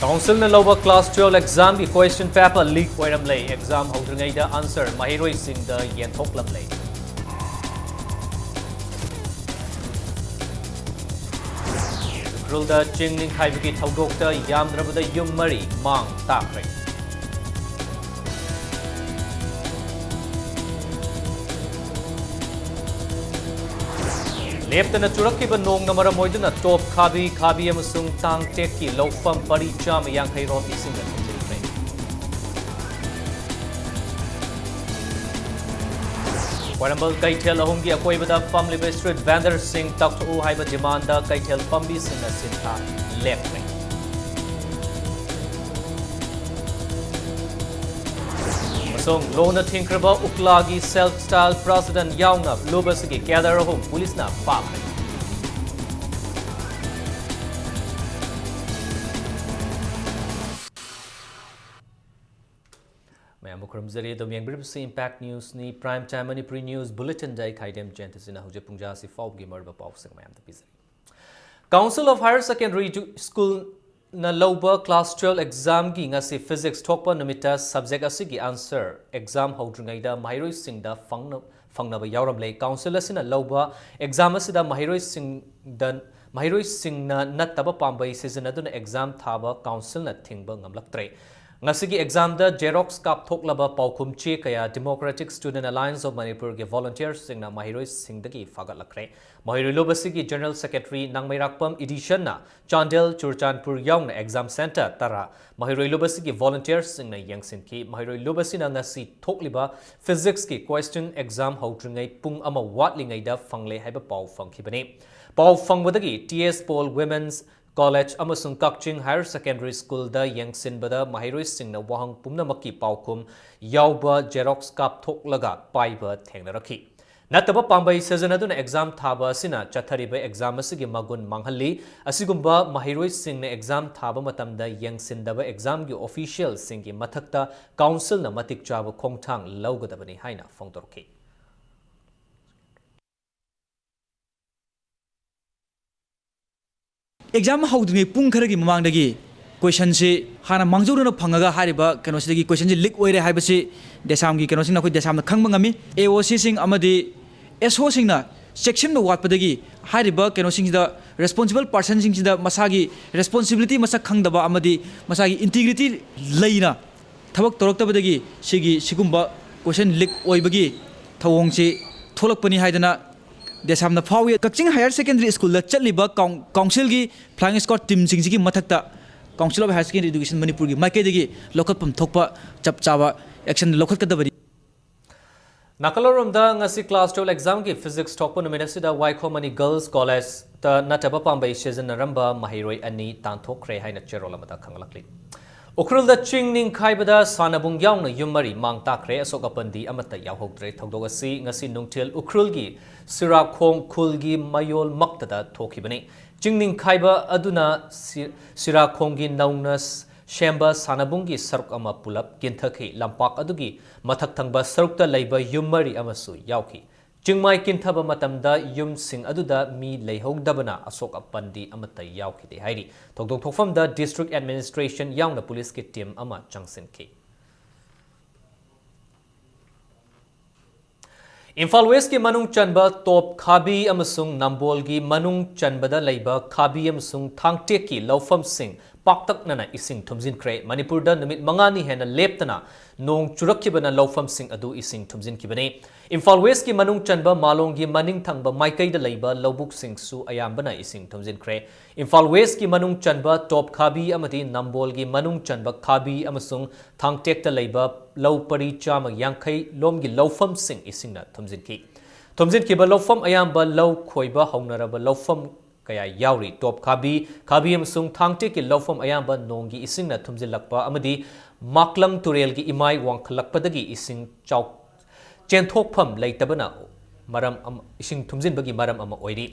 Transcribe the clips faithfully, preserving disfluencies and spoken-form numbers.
Councilꯅ ꯂꯧꯕ class twelve examꯒꯤ question paper leak ꯑꯣꯏꯔꯝꯂꯦ꯫ Exam ꯍꯧꯗ꯭ꯔꯤꯉꯩꯗ answer ꯃꯍꯩꯔꯣꯏꯁꯤꯡꯗ ꯌꯦꯟꯊꯣꯛꯂꯝꯂꯦ꯫ ꯎꯈ꯭ꯔꯨꯜꯗ ꯆꯤꯡ ꯅꯤꯡꯈꯥꯏꯕꯒꯤ ꯊꯧꯗꯣꯛꯇ ꯌꯥꯝꯗ꯭ꯔꯕꯗ ꯌꯨꯝ ꯃꯔꯤ ꯃꯥꯡ ꯇꯥꯛꯈ꯭ꯔꯦ꯫ ꯂꯦꯞꯇꯅ ꯆꯨꯔꯛꯈꯤꯕ ꯅꯣꯡꯅ ꯃꯔꯝ ꯑꯣꯏꯗꯨꯅ ꯇꯣꯞ ꯈꯥꯕꯤ, ꯈꯥꯕꯤ ꯑꯃꯁꯨꯡ ꯇꯥꯡꯇꯦꯛꯀꯤ ꯂꯧꯐꯝ ꯄꯔꯤ ꯆꯥꯝꯃ ꯌꯥꯡꯈꯩ ꯔꯣꯝ ꯏꯁꯤꯡꯅ ꯊꯨꯝꯖꯤꯟꯈ꯭ꯔꯦ꯫ ꯈ꯭ꯋꯥꯏꯔꯝꯕꯟ ꯀꯩꯊꯦꯜ ꯑꯍꯨꯝꯒꯤ ꯑꯀꯣꯏꯕꯗ ꯐꯝꯂꯤꯕ street vendorꯁꯤꯡ ꯇꯥꯛꯊꯣꯛꯎ ꯍꯥꯏꯕ demandꯗ ꯀꯩꯊꯦꯜ ꯐꯝꯕꯤꯁꯤꯡꯅ ꯁꯤꯟꯊꯥ ꯂꯦꯞꯈ꯭ꯔꯦ꯫ ꯑꯃꯁꯨꯡ ꯂꯣꯅ ꯊꯤꯡꯈ꯭ꯔꯕ ꯎꯀ꯭ꯂꯥꯒꯤ self style president ꯌꯥꯎꯅ ꯂꯨꯞ ꯑꯁꯤꯒꯤ cadre ꯑꯍꯨꯝ ꯄꯨꯂꯤꯁꯅ ꯐꯥꯈ꯭ꯔꯦ꯫ ꯃꯌꯥꯝꯕꯨ ꯈꯨꯔꯨꯝꯖꯔꯤ꯫ ꯑꯗꯨꯝ ꯌꯦꯡꯕꯤꯔꯤꯕꯁꯤ Impact Newsꯅꯤ꯫ Prime Time Manipuri news bulletinꯗ ꯑꯩ ꯈꯥꯏꯗꯦꯝ ꯖꯌꯟꯇꯁꯤꯅ ꯍꯧꯖꯤꯛ ꯄꯨꯡꯖꯥꯁꯤ ꯐꯥꯎꯕꯒꯤ ꯃꯔꯨꯑꯣꯏꯕ ꯄꯥꯎꯁꯤꯡ ꯃꯌꯥꯝꯗ ꯄꯤꯖꯔꯤ꯫ Council of Higher Secondary Edu-, Schoolꯅ ꯂꯧꯕ class twelve examꯒꯤ ꯉꯁꯤ physics ꯊꯣꯛꯄ ꯅꯨꯃꯤꯠꯇ subject ꯑꯁꯤꯒꯤ answer exam ꯍꯧꯗ꯭ꯔꯤꯉꯩꯗ ꯃꯍꯩꯔꯣꯏꯁꯤꯡꯗ ꯐꯪꯅ-, ꯐꯪꯅꯕ ꯌꯥꯎꯔꯝꯂꯦ꯫ Council ꯑꯁꯤꯅ ꯂꯧꯕ exam ꯑꯁꯤꯗ ꯃꯍꯩꯔꯣꯏꯁꯤꯡꯗ, ꯃꯍꯩꯔꯣꯏꯁꯤꯡꯅ ꯅꯠꯇꯕ ꯄꯥꯝꯕꯩ ꯁꯤꯖꯤꯟꯅꯗꯨꯅ exam ꯊꯥꯕ councilꯅ ꯊꯤꯡꯕ ꯉꯝꯂꯛꯇ꯭ꯔꯦ꯫ ꯉꯁꯤꯒꯤ examꯗ xerox ꯀꯥꯞꯊꯣꯛꯂꯕ ꯄꯥꯎꯈꯨꯝ ꯆꯦ ꯀꯌꯥ Democratic Student Alliance of Manipurꯒꯤ volunteersꯁꯤꯡꯅ ꯃꯍꯩꯔꯣꯏꯁꯤꯡꯗꯒꯤ ꯐꯥꯒꯠꯂꯛꯈ꯭ꯔꯦ꯫ ꯃꯍꯩꯔꯣꯏ ꯂꯨꯞ ꯑꯁꯤꯒꯤ General Secretary ꯅꯥꯡꯃꯩꯔꯥꯛꯄꯝ ꯏꯗꯤꯁꯟꯅ ꯆꯥꯟꯗꯦꯜ, ꯆꯨꯔꯆꯥꯟꯄꯨꯔ ꯌꯥꯎꯅ exam centre ꯇꯔꯥ ꯃꯍꯩꯔꯣꯏ ꯂꯨꯞ ꯑꯁꯤꯒꯤ volunteersꯁꯤꯡꯅ ꯌꯦꯡꯁꯤꯟꯈꯤ꯫ ꯃꯍꯩꯔꯣꯏ ꯂꯨꯞ ꯑꯁꯤꯅ ꯉꯁꯤ ꯊꯣꯛꯂꯤꯕ physicsꯀꯤ question exam ꯍꯧꯗ꯭ꯔꯤꯉꯩ ꯄꯨꯡ ꯑꯃ ꯋꯥꯠꯂꯤꯉꯩꯗ ꯐꯪꯂꯦ ꯍꯥꯏꯕ ꯄꯥꯎ ꯐꯪꯈꯤꯕꯅꯤ꯫ ꯄꯥꯎ ꯐꯪꯕꯗꯒꯤ T S Paul Women's College ꯑꯃꯁꯨꯡ ꯀꯛꯆꯤꯡ Higher Secondary Schoolꯗ ꯌꯦꯡꯁꯤꯟꯕꯗ ꯃꯍꯩꯔꯣꯏꯁꯤꯡꯅ ꯋꯥꯍꯪ ꯄꯨꯝꯅꯃꯛꯀꯤ ꯄꯥꯎꯈꯨꯝ ꯌꯥꯎꯕ xerox ꯀꯥꯞꯊꯣꯛꯂꯒ ꯄꯥꯏꯕ ꯊꯦꯡꯅꯔꯛꯈꯤ꯫ ꯅꯠꯇꯕ ꯄꯥꯝꯕꯩ ꯁꯤꯖꯤꯟꯅꯗꯨꯅ exam ꯊꯥꯕ ꯑꯁꯤꯅ ꯆꯠꯊꯔꯤꯕ exam ꯑꯁꯤꯒꯤ ꯃꯒꯨꯟ ꯃꯥꯡꯍꯜꯂꯤ꯫ ꯑꯁꯤꯒꯨꯝꯕ ꯃꯍꯩꯔꯣꯏꯁꯤꯡꯅ exam ꯊꯥꯕ ꯃꯇꯝꯗ ꯌꯦꯡꯁꯤꯟꯗꯕ examꯒꯤ officialꯁꯤꯡꯒꯤ ꯃꯊꯛꯇ councilꯅ ꯃꯇꯤꯛ ꯆꯥꯕ ꯈꯣꯡꯊꯥꯡ ꯂꯧꯒꯗꯕꯅꯤ ꯍꯥꯏꯅ ꯐꯣꯡꯗꯣꯔꯛꯈꯤ꯫ Exam ꯍꯧꯗ꯭ꯔꯤꯉꯩ ꯄꯨꯡ ꯈꯔꯒꯤ ꯃꯃꯥꯡꯗꯒꯤ ꯀꯣꯏꯁꯟꯁꯤ ꯍꯥꯟꯅ ꯃꯥꯡꯖꯧꯅꯅ ꯐꯪꯉꯒ ꯍꯥꯏꯔꯤꯕ ꯀꯩꯅꯣꯁꯤꯗꯒꯤ ꯀꯣꯏꯁꯟꯁꯤ ꯂꯤꯛ ꯑꯣꯏꯔꯦ ꯍꯥꯏꯕꯁꯤ ꯗꯦꯁꯥꯝꯒꯤ ꯀꯩꯅꯣꯁꯤꯡꯅ ꯑꯩꯈꯣꯏ ꯗꯦꯁꯥꯝꯅ ꯈꯪꯕ ꯉꯝꯃꯤ꯫ ꯑꯦ ꯑꯣ ꯁꯤꯁꯤꯡ ꯑꯃꯗꯤ ꯑꯦꯁ ꯑꯣꯁꯤꯡꯅ ꯆꯦꯛꯁꯤꯟꯕ ꯋꯥꯠꯄꯗꯒꯤ ꯍꯥꯏꯔꯤꯕ ꯀꯩꯅꯣꯁꯤꯡꯁꯤꯗ, ꯔꯦꯁꯄꯣꯟꯁꯤꯕꯜ ꯄꯥꯔꯁꯟꯁꯤꯡꯁꯤꯗ ꯃꯁꯥꯒꯤ ꯔꯦꯁꯄꯣꯟꯁꯤꯕꯤꯂꯤꯇꯤ ꯃꯁꯛ ꯈꯪꯗꯕ ꯑꯃꯗꯤ ꯃꯁꯥꯒꯤ ꯏꯟꯇꯤꯒ꯭ꯔꯤꯇꯤ ꯂꯩꯅ ꯊꯕꯛ ꯇꯧꯔꯛꯇꯕꯗꯒꯤ ꯁꯤꯒꯤ ꯁꯤꯒꯨꯝꯕ ꯀꯣꯏꯁꯟ ꯂꯤꯛ ꯑꯣꯏꯕꯒꯤ ꯊꯧꯑꯣꯡꯁꯤ ꯊꯣꯛꯂꯛꯄꯅꯤ ꯍꯥꯏꯗꯅ ꯗꯦꯁꯥꯝꯅ ꯐꯥꯎꯏ꯫ ꯀꯛꯆꯤꯡ ꯍꯥꯌꯔ ꯁꯦꯀꯦꯟꯗꯔꯤ ꯁ꯭ꯀꯨꯜꯗ ꯆꯠꯂꯤꯕ ꯀꯥꯎꯟ-, ꯀꯥꯎꯟꯁꯤꯜꯒꯤ ꯐ꯭ꯂꯥꯏꯌꯤꯡ ꯁ꯭ꯀ꯭ꯋꯥꯗ ꯇꯤꯝꯁꯤꯡꯁꯤꯒꯤ ꯃꯊꯛꯇ Council of Higher Secondary Education ꯃꯅꯤꯄꯨꯔꯒꯤ ꯃꯥꯏꯀꯩꯗꯒꯤ ꯂꯧꯈꯠꯐꯝ ꯊꯣꯛꯄ ꯆꯞ ꯆꯥꯕ ꯑꯦꯛꯁꯟ ꯂꯧꯈꯠꯀꯗꯕꯅꯤ꯫ ꯅꯥꯀꯜꯂꯣꯝꯗ ꯉꯁꯤ class twelve examꯒꯤ physics ꯊꯣꯛꯄ ꯅꯨꯃꯤꯠ ꯑꯁꯤꯗ ꯋꯥꯏꯈꯣꯝ ꯃꯅꯤ Girls Collegeꯇ ꯅꯠꯇꯕ ꯄꯥꯝꯕꯩ ꯁꯤꯖꯤꯟꯅꯔꯝꯕ ꯃꯍꯩꯔꯣꯏ ꯑꯅꯤ ꯇꯥꯟꯊꯣꯛꯈ꯭ꯔꯦ ꯍꯥꯏꯅ ꯆꯦꯔꯣꯜ ꯑꯃꯗ ꯈꯪꯂꯛꯂꯤ꯫ ꯎꯈ꯭ꯔꯨꯜꯗ ꯆꯤꯡ ꯅꯤꯡꯈꯥꯏꯕꯗ ꯁꯥꯟꯅꯕꯨꯡ ꯌꯥꯎꯅ ꯌꯨꯝ ꯃꯔꯤ ꯃꯥꯡ ꯇꯥꯛꯈ꯭ꯔꯦ, ꯑꯁꯣꯛ ꯑꯄꯟꯗꯤ ꯑꯃꯠꯇ ꯌꯥꯎꯍꯧꯗ꯭ꯔꯦ꯫ ꯊꯧꯗꯣꯛ ꯑꯁꯤ ꯉꯁꯤ ꯅꯨꯡꯊꯤꯜ ꯎꯈ꯭ꯔꯨꯜꯒꯤ ꯁꯤꯔꯥꯈꯣꯡ ꯈꯨꯜꯒꯤ ꯃꯌꯣꯜꯃꯛꯇꯗ ꯊꯣꯛꯈꯤꯕꯅꯤ꯫ ꯆꯤꯡ ꯅꯤꯡꯈꯥꯏꯕ ꯑꯗꯨꯅ ꯁꯤ-, ꯁꯤꯔꯥꯈꯣꯡꯒꯤ ꯅꯧꯅ ꯁ-, ꯁꯦꯝꯕ ꯁꯥꯟꯅꯕꯨꯡꯒꯤ ꯁꯔꯨꯛ ꯑꯃ ꯄꯨꯂꯞ ꯀꯤꯟꯊꯈꯤ꯫ ꯂꯝꯄꯥꯛ ꯑꯗꯨꯒꯤ ꯃꯊꯛ ꯊꯪꯕ ꯁꯔꯨꯛꯇ ꯂꯩꯕ ꯌꯨꯝ ꯃꯔꯤ ꯑꯃꯁꯨ ꯌꯥꯎꯈꯤ꯫ ꯆꯤꯡꯃꯥꯏ ꯀꯤꯟꯊꯕ ꯃꯇꯝꯗ ꯌꯨꯝꯁꯤꯡ ꯑꯗꯨꯗ ꯃꯤ ꯂꯩꯍꯧꯗꯕꯅ ꯑꯁꯣꯛ ꯑꯄꯟꯗꯤ ꯑꯃꯠꯇ ꯌꯥꯎꯈꯤꯗꯦ ꯍꯥꯏꯔꯤ꯫ ꯊꯧꯗꯣꯛ ꯊꯣꯛꯐꯝꯗ district administration ꯌꯥꯎꯅ ꯄꯨꯂꯤꯁꯀꯤ ꯇꯤꯝ ꯑꯃ ꯆꯪꯁꯤꯟꯈꯤ꯫ ꯏꯝꯐꯥꯜ ꯋꯦꯁꯀꯤ ꯃꯅꯨꯡ ꯆꯟꯕ ꯇꯣꯞ ꯈꯥꯕꯤ ꯑꯃꯁꯨꯡ ꯅꯝꯕꯣꯜꯒꯤ ꯃꯅꯨꯡ ꯆꯟꯕꯗ ꯂꯩꯕ ꯈꯥꯕꯤ ꯑꯃꯁꯨꯡ ꯊꯥꯡꯇꯦꯛꯀꯤ ꯂꯧꯐꯝꯁꯤꯡ ꯄꯥꯛꯇꯛꯅꯅ ꯏꯁꯤꯡ ꯊꯨꯝꯖꯤꯟꯈ꯭ꯔꯦ꯫ ꯃꯅꯤꯄꯨꯔꯗ ꯅꯨꯃꯤꯠ ꯃꯉꯥꯅꯤ ꯍꯦꯟꯅ ꯂꯦꯞꯇꯅ ꯅꯣꯡ ꯆꯨꯔꯛꯈꯤꯕꯅ ꯂꯧꯐꯝꯁꯤꯡ ꯑꯗꯨ ꯏꯁꯤꯡ ꯊꯨꯝꯖꯤꯟꯈꯤꯕꯅꯤ꯫ ꯏꯝꯐꯥꯜ ꯋꯦꯁꯀꯤ ꯃꯅꯨꯡ ꯆꯟꯕ ꯃꯥꯂꯣꯝꯒꯤ ꯃꯅꯤꯡ ꯊꯪꯕ ꯃꯥꯏꯀꯩꯗ ꯂꯩꯕ ꯂꯧꯕꯨꯛꯁꯤꯡꯁꯨ ꯑꯌꯥꯝꯕꯅ ꯏꯁꯤꯡ ꯊꯨꯝꯖꯤꯟꯈ꯭ꯔꯦ꯫ ꯏꯝꯐꯥꯜ ꯋꯦꯁꯀꯤ ꯃꯅꯨꯡ ꯆꯟꯕ ꯇꯣꯞ ꯈꯥꯕꯤ ꯑꯃꯗꯤ ꯅꯝꯕꯣꯜꯒꯤ ꯃꯅꯨꯡ ꯆꯟꯕ ꯈꯥꯕꯤ ꯑꯃꯁꯨꯡ ꯊꯥꯡꯇꯦꯛꯇ ꯂꯩꯕ ꯂꯧ ꯄꯔꯤ ꯆꯥꯝꯃ ꯌꯥꯡꯈꯩ ꯂꯣꯝꯒꯤ ꯂꯧꯐꯝꯁꯤꯡ ꯏꯁꯤꯡꯅ ꯊꯨꯝꯖꯤꯟꯈꯤ꯫ ꯊꯨꯝꯖꯤꯟꯈꯤꯕ ꯂꯧꯐꯝ ꯑꯌꯥꯝꯕ ꯂꯧ ꯈꯣꯏꯕ ꯍꯧꯅꯔꯕ ꯂꯧꯐꯝ ꯀꯌꯥ ꯌꯥꯎꯔꯤ꯫ ꯇꯣꯞ ꯈꯥꯕꯤ, ꯈꯥꯕꯤ ꯑꯃꯁꯨꯡ ꯊꯥꯡꯇꯦꯛꯀꯤ ꯂꯧꯐꯝ ꯑꯌꯥꯝꯕ ꯅꯣꯡꯒꯤ ꯏꯁꯤꯡꯅ ꯊꯨꯝꯖꯤꯜꯂꯛꯄ ꯑꯃꯗꯤ ꯃꯥꯛꯂꯪ ꯇꯨꯔꯦꯜꯒꯤ ꯏꯃꯥꯏ ꯋꯥꯡꯈꯠꯂꯛꯄꯗꯒꯤ ꯏꯁꯤꯡ ꯆꯥꯎ-, ꯆꯦꯟꯊꯣꯛꯐꯝ ꯂꯩꯇꯕꯅ ꯃꯔꯝ ꯑꯃ, ꯏꯁꯤꯡ ꯊꯨꯝꯖꯤꯟꯕꯒꯤ ꯃꯔꯝ ꯑꯃ ꯑꯣꯏꯔꯤ꯫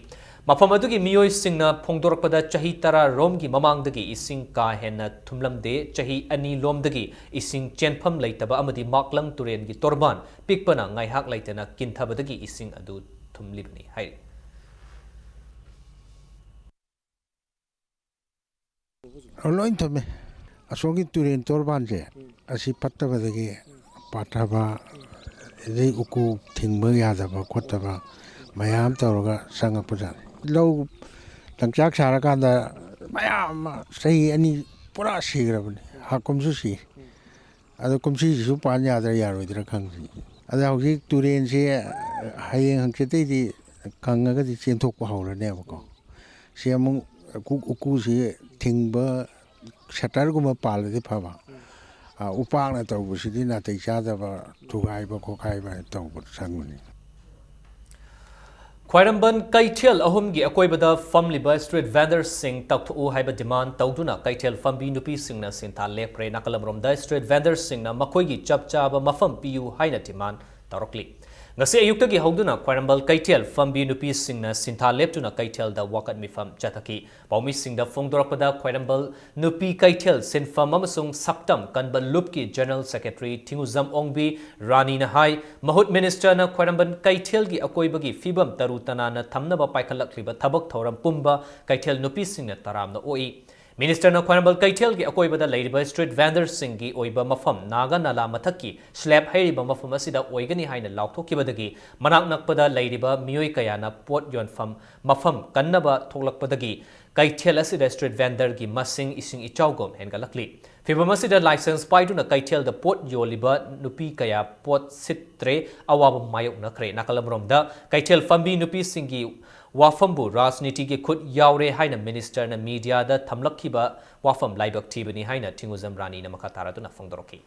ꯃꯐꯝ ꯑꯗꯨꯒꯤ ꯃꯤꯑꯣꯏꯁꯤꯡꯅ ꯐꯣꯡꯗꯣꯔꯛꯄꯗ, ꯆꯍꯤ ꯇꯔꯥ ꯔꯣꯝꯒꯤ ꯃꯃꯥꯡꯗꯒꯤ ꯏꯁꯤꯡ ꯀꯥ ꯍꯦꯟꯅ ꯊꯨꯝꯂꯝꯗꯦ꯫ ꯆꯍꯤ ꯑꯅꯤ ꯂꯣꯝꯗꯒꯤ ꯏꯁꯤꯡ ꯆꯦꯟꯐꯝ ꯂꯩꯇꯕ ꯑꯃꯗꯤ ꯃꯥꯛꯂꯪ ꯇꯨꯔꯦꯜꯒꯤ ꯇꯣꯔꯕꯥꯟ ꯄꯤꯛꯄꯅ ꯉꯥꯏꯍꯥꯛ ꯂꯩꯇꯅ ꯀꯤꯟꯊꯕꯗꯒꯤ ꯏꯁꯤꯡ ꯑꯗꯨ ꯊꯨꯝꯂꯤꯕꯅꯤ ꯍꯥꯏꯔꯤ꯫ ꯂꯣꯏ ꯊꯝꯃꯦ꯫ ꯑꯁꯣꯝꯒꯤ ꯇꯨꯔꯦꯟ ꯇꯣꯔꯕꯥꯟꯁꯦ, ꯑꯁꯤ ꯐꯠꯇꯕꯗꯒꯤ ꯄꯥꯊꯕ, ꯑꯗꯩ ꯎꯀꯨ ꯊꯤꯡꯕ ꯌꯥꯗꯕ ꯈꯣꯠꯇꯕ ꯃꯌꯥꯝ ꯇꯧꯔꯒ ꯆꯪꯉꯛꯄꯖꯥꯠꯅꯤ꯫ ꯂꯧ ꯂꯪꯆꯥꯛ ꯁꯥꯔꯀꯥꯟꯗ ꯃꯌꯥꯝ ꯑꯃ ꯆꯍꯤ ꯑꯅꯤ ꯄꯨꯔꯥ ꯁꯤꯈ꯭ꯔꯕꯅꯤ, ꯍꯥꯀꯨꯝꯁꯨ ꯁꯤ꯫ ꯑꯗꯣ ꯀꯨꯝꯁꯤꯁꯤꯁꯨ ꯄꯥꯟ ꯌꯥꯗ꯭ꯔꯥ ꯌꯥꯔꯣꯏꯗ꯭ꯔꯥ ꯈꯪꯗ꯭ꯔꯤ꯫ ꯑꯗ ꯍꯧꯖꯤꯛ ꯇꯨꯔꯦꯟꯁꯦ ꯍꯌꯦꯡ ꯍꯪꯆꯤꯠꯇꯩꯗꯤ ꯀꯪꯉꯒꯗꯤ ꯆꯦꯟꯊꯣꯛꯄ ꯍꯧꯔꯅꯦꯕꯀꯣ꯫ ꯁꯤ ꯑꯃꯨꯛ ꯎꯀꯨ-, ꯎꯀꯨꯁꯤ ꯊꯤꯡꯕ, ꯁꯇꯔꯒꯨꯝꯕ ꯄꯥꯜꯂꯗꯤ ꯐꯕ꯫ ꯑ, ꯎꯄꯥꯛꯅ ꯇꯧꯕꯁꯤꯗꯤ ꯅꯥꯇꯩ ꯆꯥꯗꯕ, ꯊꯨꯒꯥꯏꯕ ꯈꯣꯠꯀꯥꯏꯕ ꯇꯧꯕ ꯆꯪꯕꯅꯤ꯫ ꯈ꯭ꯋꯥꯏꯔꯝꯕꯟ ꯀꯩꯊꯦꯜ ꯑꯍꯨꯝꯒꯤ ꯑꯀꯣꯏꯕꯗ ꯐꯝꯂꯤꯕ ꯁ꯭ꯇ꯭ꯔꯤꯠ ꯚꯦꯟꯗꯔꯁꯤꯡ ꯇꯧꯊꯣꯛꯎ ꯍꯥꯏꯕ ꯗꯤꯃꯥꯟ ꯇꯧꯗꯨꯅ ꯀꯩꯊꯦꯜ ꯐꯝꯕꯤ ꯅꯨꯄꯤꯁꯤꯡꯅ ꯁꯤꯟꯊꯥ ꯂꯦꯞꯈ꯭ꯔꯦ꯫ ꯅꯥꯀꯜ ꯑꯃꯔꯣꯝꯗ ꯁ꯭ꯇ꯭ꯔꯤꯠ ꯚꯦꯟꯗꯔꯁꯤꯡꯅ ꯃꯈꯣꯏꯒꯤ ꯆꯞ ꯆꯥꯕ ꯃꯐꯝ ꯄꯤꯌꯨ ꯍꯥꯏꯅ ꯗꯤꯃꯥꯟ ꯇꯧꯔꯛꯂꯤ꯫ ꯉꯁꯤ ꯑꯌꯨꯛꯇꯒꯤ ꯍꯧꯗꯨꯅ ꯈ꯭ꯋꯥꯏꯔꯝꯕꯟ ꯀꯩꯊꯦꯜ ꯐꯝꯕꯤ ꯅꯨꯄꯤꯁꯤꯡꯅ ꯁꯤꯟꯊꯥ ꯂꯦꯞꯇꯨꯅ ꯀꯩꯊꯦꯜꯗ ꯋꯥꯀꯠ ꯃꯤꯐꯝ ꯆꯠꯊꯈꯤ꯫ ꯄꯥꯎꯃꯤꯁꯤꯡꯗ ꯐꯣꯡꯗꯣꯔꯛꯄꯗ ꯈ꯭ꯋꯥꯏꯔꯝꯕꯟ ꯅꯨꯄꯤ ꯀꯩꯊꯦꯜ ꯁꯤꯟꯐꯝ ꯑꯃꯁꯨꯡ ꯁꯛꯇꯝ ꯀꯟꯕ ꯂꯨꯞꯀꯤ ꯖꯦꯅꯔꯦꯜ ꯁꯦꯀ꯭ꯔꯦꯇꯔꯤ ꯊꯤꯡꯉꯨꯖꯝ ꯑꯣꯡꯕꯤ ꯔꯥꯅꯤꯅ ꯍꯥꯏ, ꯃꯍꯨꯠ ꯃꯤꯅꯤꯁꯇꯔꯅ ꯈ꯭ꯋꯥꯏꯔꯝꯕꯟ ꯀꯩꯊꯦꯜꯒꯤ ꯑꯀꯣꯏꯕꯒꯤ ꯐꯤꯕꯝ ꯇꯔꯨ ꯇꯅꯥꯟꯅ ꯊꯝꯅꯕ ꯄꯥꯏꯈꯠꯂꯛꯂꯤꯕ ꯊꯕꯛ ꯊꯧꯔꯝ ꯄꯨꯝꯕ ꯀꯩꯊꯦꯜ ꯅꯨꯄꯤꯁꯤꯡꯅ ꯇꯔꯥꯝꯅ ꯑꯣꯛꯏ꯫ ꯃꯤꯅꯤꯁꯇꯔꯅ ꯈ꯭ꯋꯥꯏꯔꯝꯕꯟ ꯀꯩꯊꯦꯜꯒꯤ ꯑꯀꯣꯏꯕꯗ ꯂꯩꯔꯤꯕ ꯁ꯭ꯇ꯭ꯔꯤꯠ ꯚꯦꯟꯗꯔꯁꯤꯡꯒꯤ ꯑꯣꯏꯕ ꯃꯐꯝ ꯅꯥꯒꯥ ꯅꯂꯥ ꯃꯊꯛꯀꯤ ꯁ꯭ꯂꯦꯕ ꯍꯩꯔꯤꯕ ꯃꯐꯝ ꯑꯁꯤꯗ ꯑꯣꯏꯒꯅꯤ ꯍꯥꯏꯅ ꯂꯥꯎꯊꯣꯛꯈꯤꯕꯗꯒꯤ ꯃꯅꯥꯛ ꯅꯛꯄꯗ ꯂꯩꯔꯤꯕ ꯃꯤꯑꯣꯏ ꯀꯌꯥꯅ ꯄꯣꯠ ꯌꯣꯟꯐꯝ ꯃꯐꯝ ꯀꯟꯅꯕ ꯊꯣꯛꯂꯛꯄꯗꯒꯤ ꯀꯩꯊꯦꯜ ꯑꯁꯤꯗ ꯁ꯭ꯇ꯭ꯔꯤꯠ ꯚꯦꯟꯗꯔꯒꯤ ꯃꯁꯤꯡ ꯏꯁꯤꯡ ꯏꯆꯥꯎꯒꯨꯝ ꯍꯦꯟꯒꯠꯂꯛꯂꯤ꯫ ꯐꯤꯚꯝ ꯑꯁꯤꯗ ꯂꯥꯏꯁꯦꯟꯁ ꯄꯥꯏꯗꯨꯅ ꯀꯩꯊꯦꯜꯗ ꯄꯣꯠ ꯌꯣꯜꯂꯤꯕ ꯅꯨꯄꯤ ꯀꯌꯥ ꯄꯣꯠ ꯁꯤꯠꯇ꯭ꯔꯦ, ꯑꯋꯥꯕ ꯃꯥꯌꯣꯛꯅꯈ꯭ꯔꯦ꯫ ꯅꯥꯀꯜ ꯑꯃꯔꯣꯝꯗ ꯀꯩꯊꯦꯜ ꯐꯝꯕꯤ ꯅꯨꯄꯤꯁꯤꯡꯒꯤ ꯋꯥꯐꯝꯕꯨ ꯔꯥꯖꯅꯤꯇꯤꯒꯤ ꯈꯨꯠ ꯌꯥꯎꯔꯦ ꯍꯥꯏꯅ ꯃꯤꯅꯤꯁꯇꯔꯅ ꯃꯤꯗꯤꯌꯥꯗ ꯊꯝꯂꯛꯈꯤꯕ ꯋꯥꯐꯝ ꯂꯥꯏꯕꯛ ꯊꯤꯕꯅꯤ ꯍꯥꯏꯅ ꯊꯤꯡꯉꯨꯖꯝ ꯔꯥꯅꯤꯅ ꯃꯈꯥ ꯇꯥꯔꯗꯨꯅ ꯐꯣꯡꯗꯣꯔꯛꯈꯤ꯫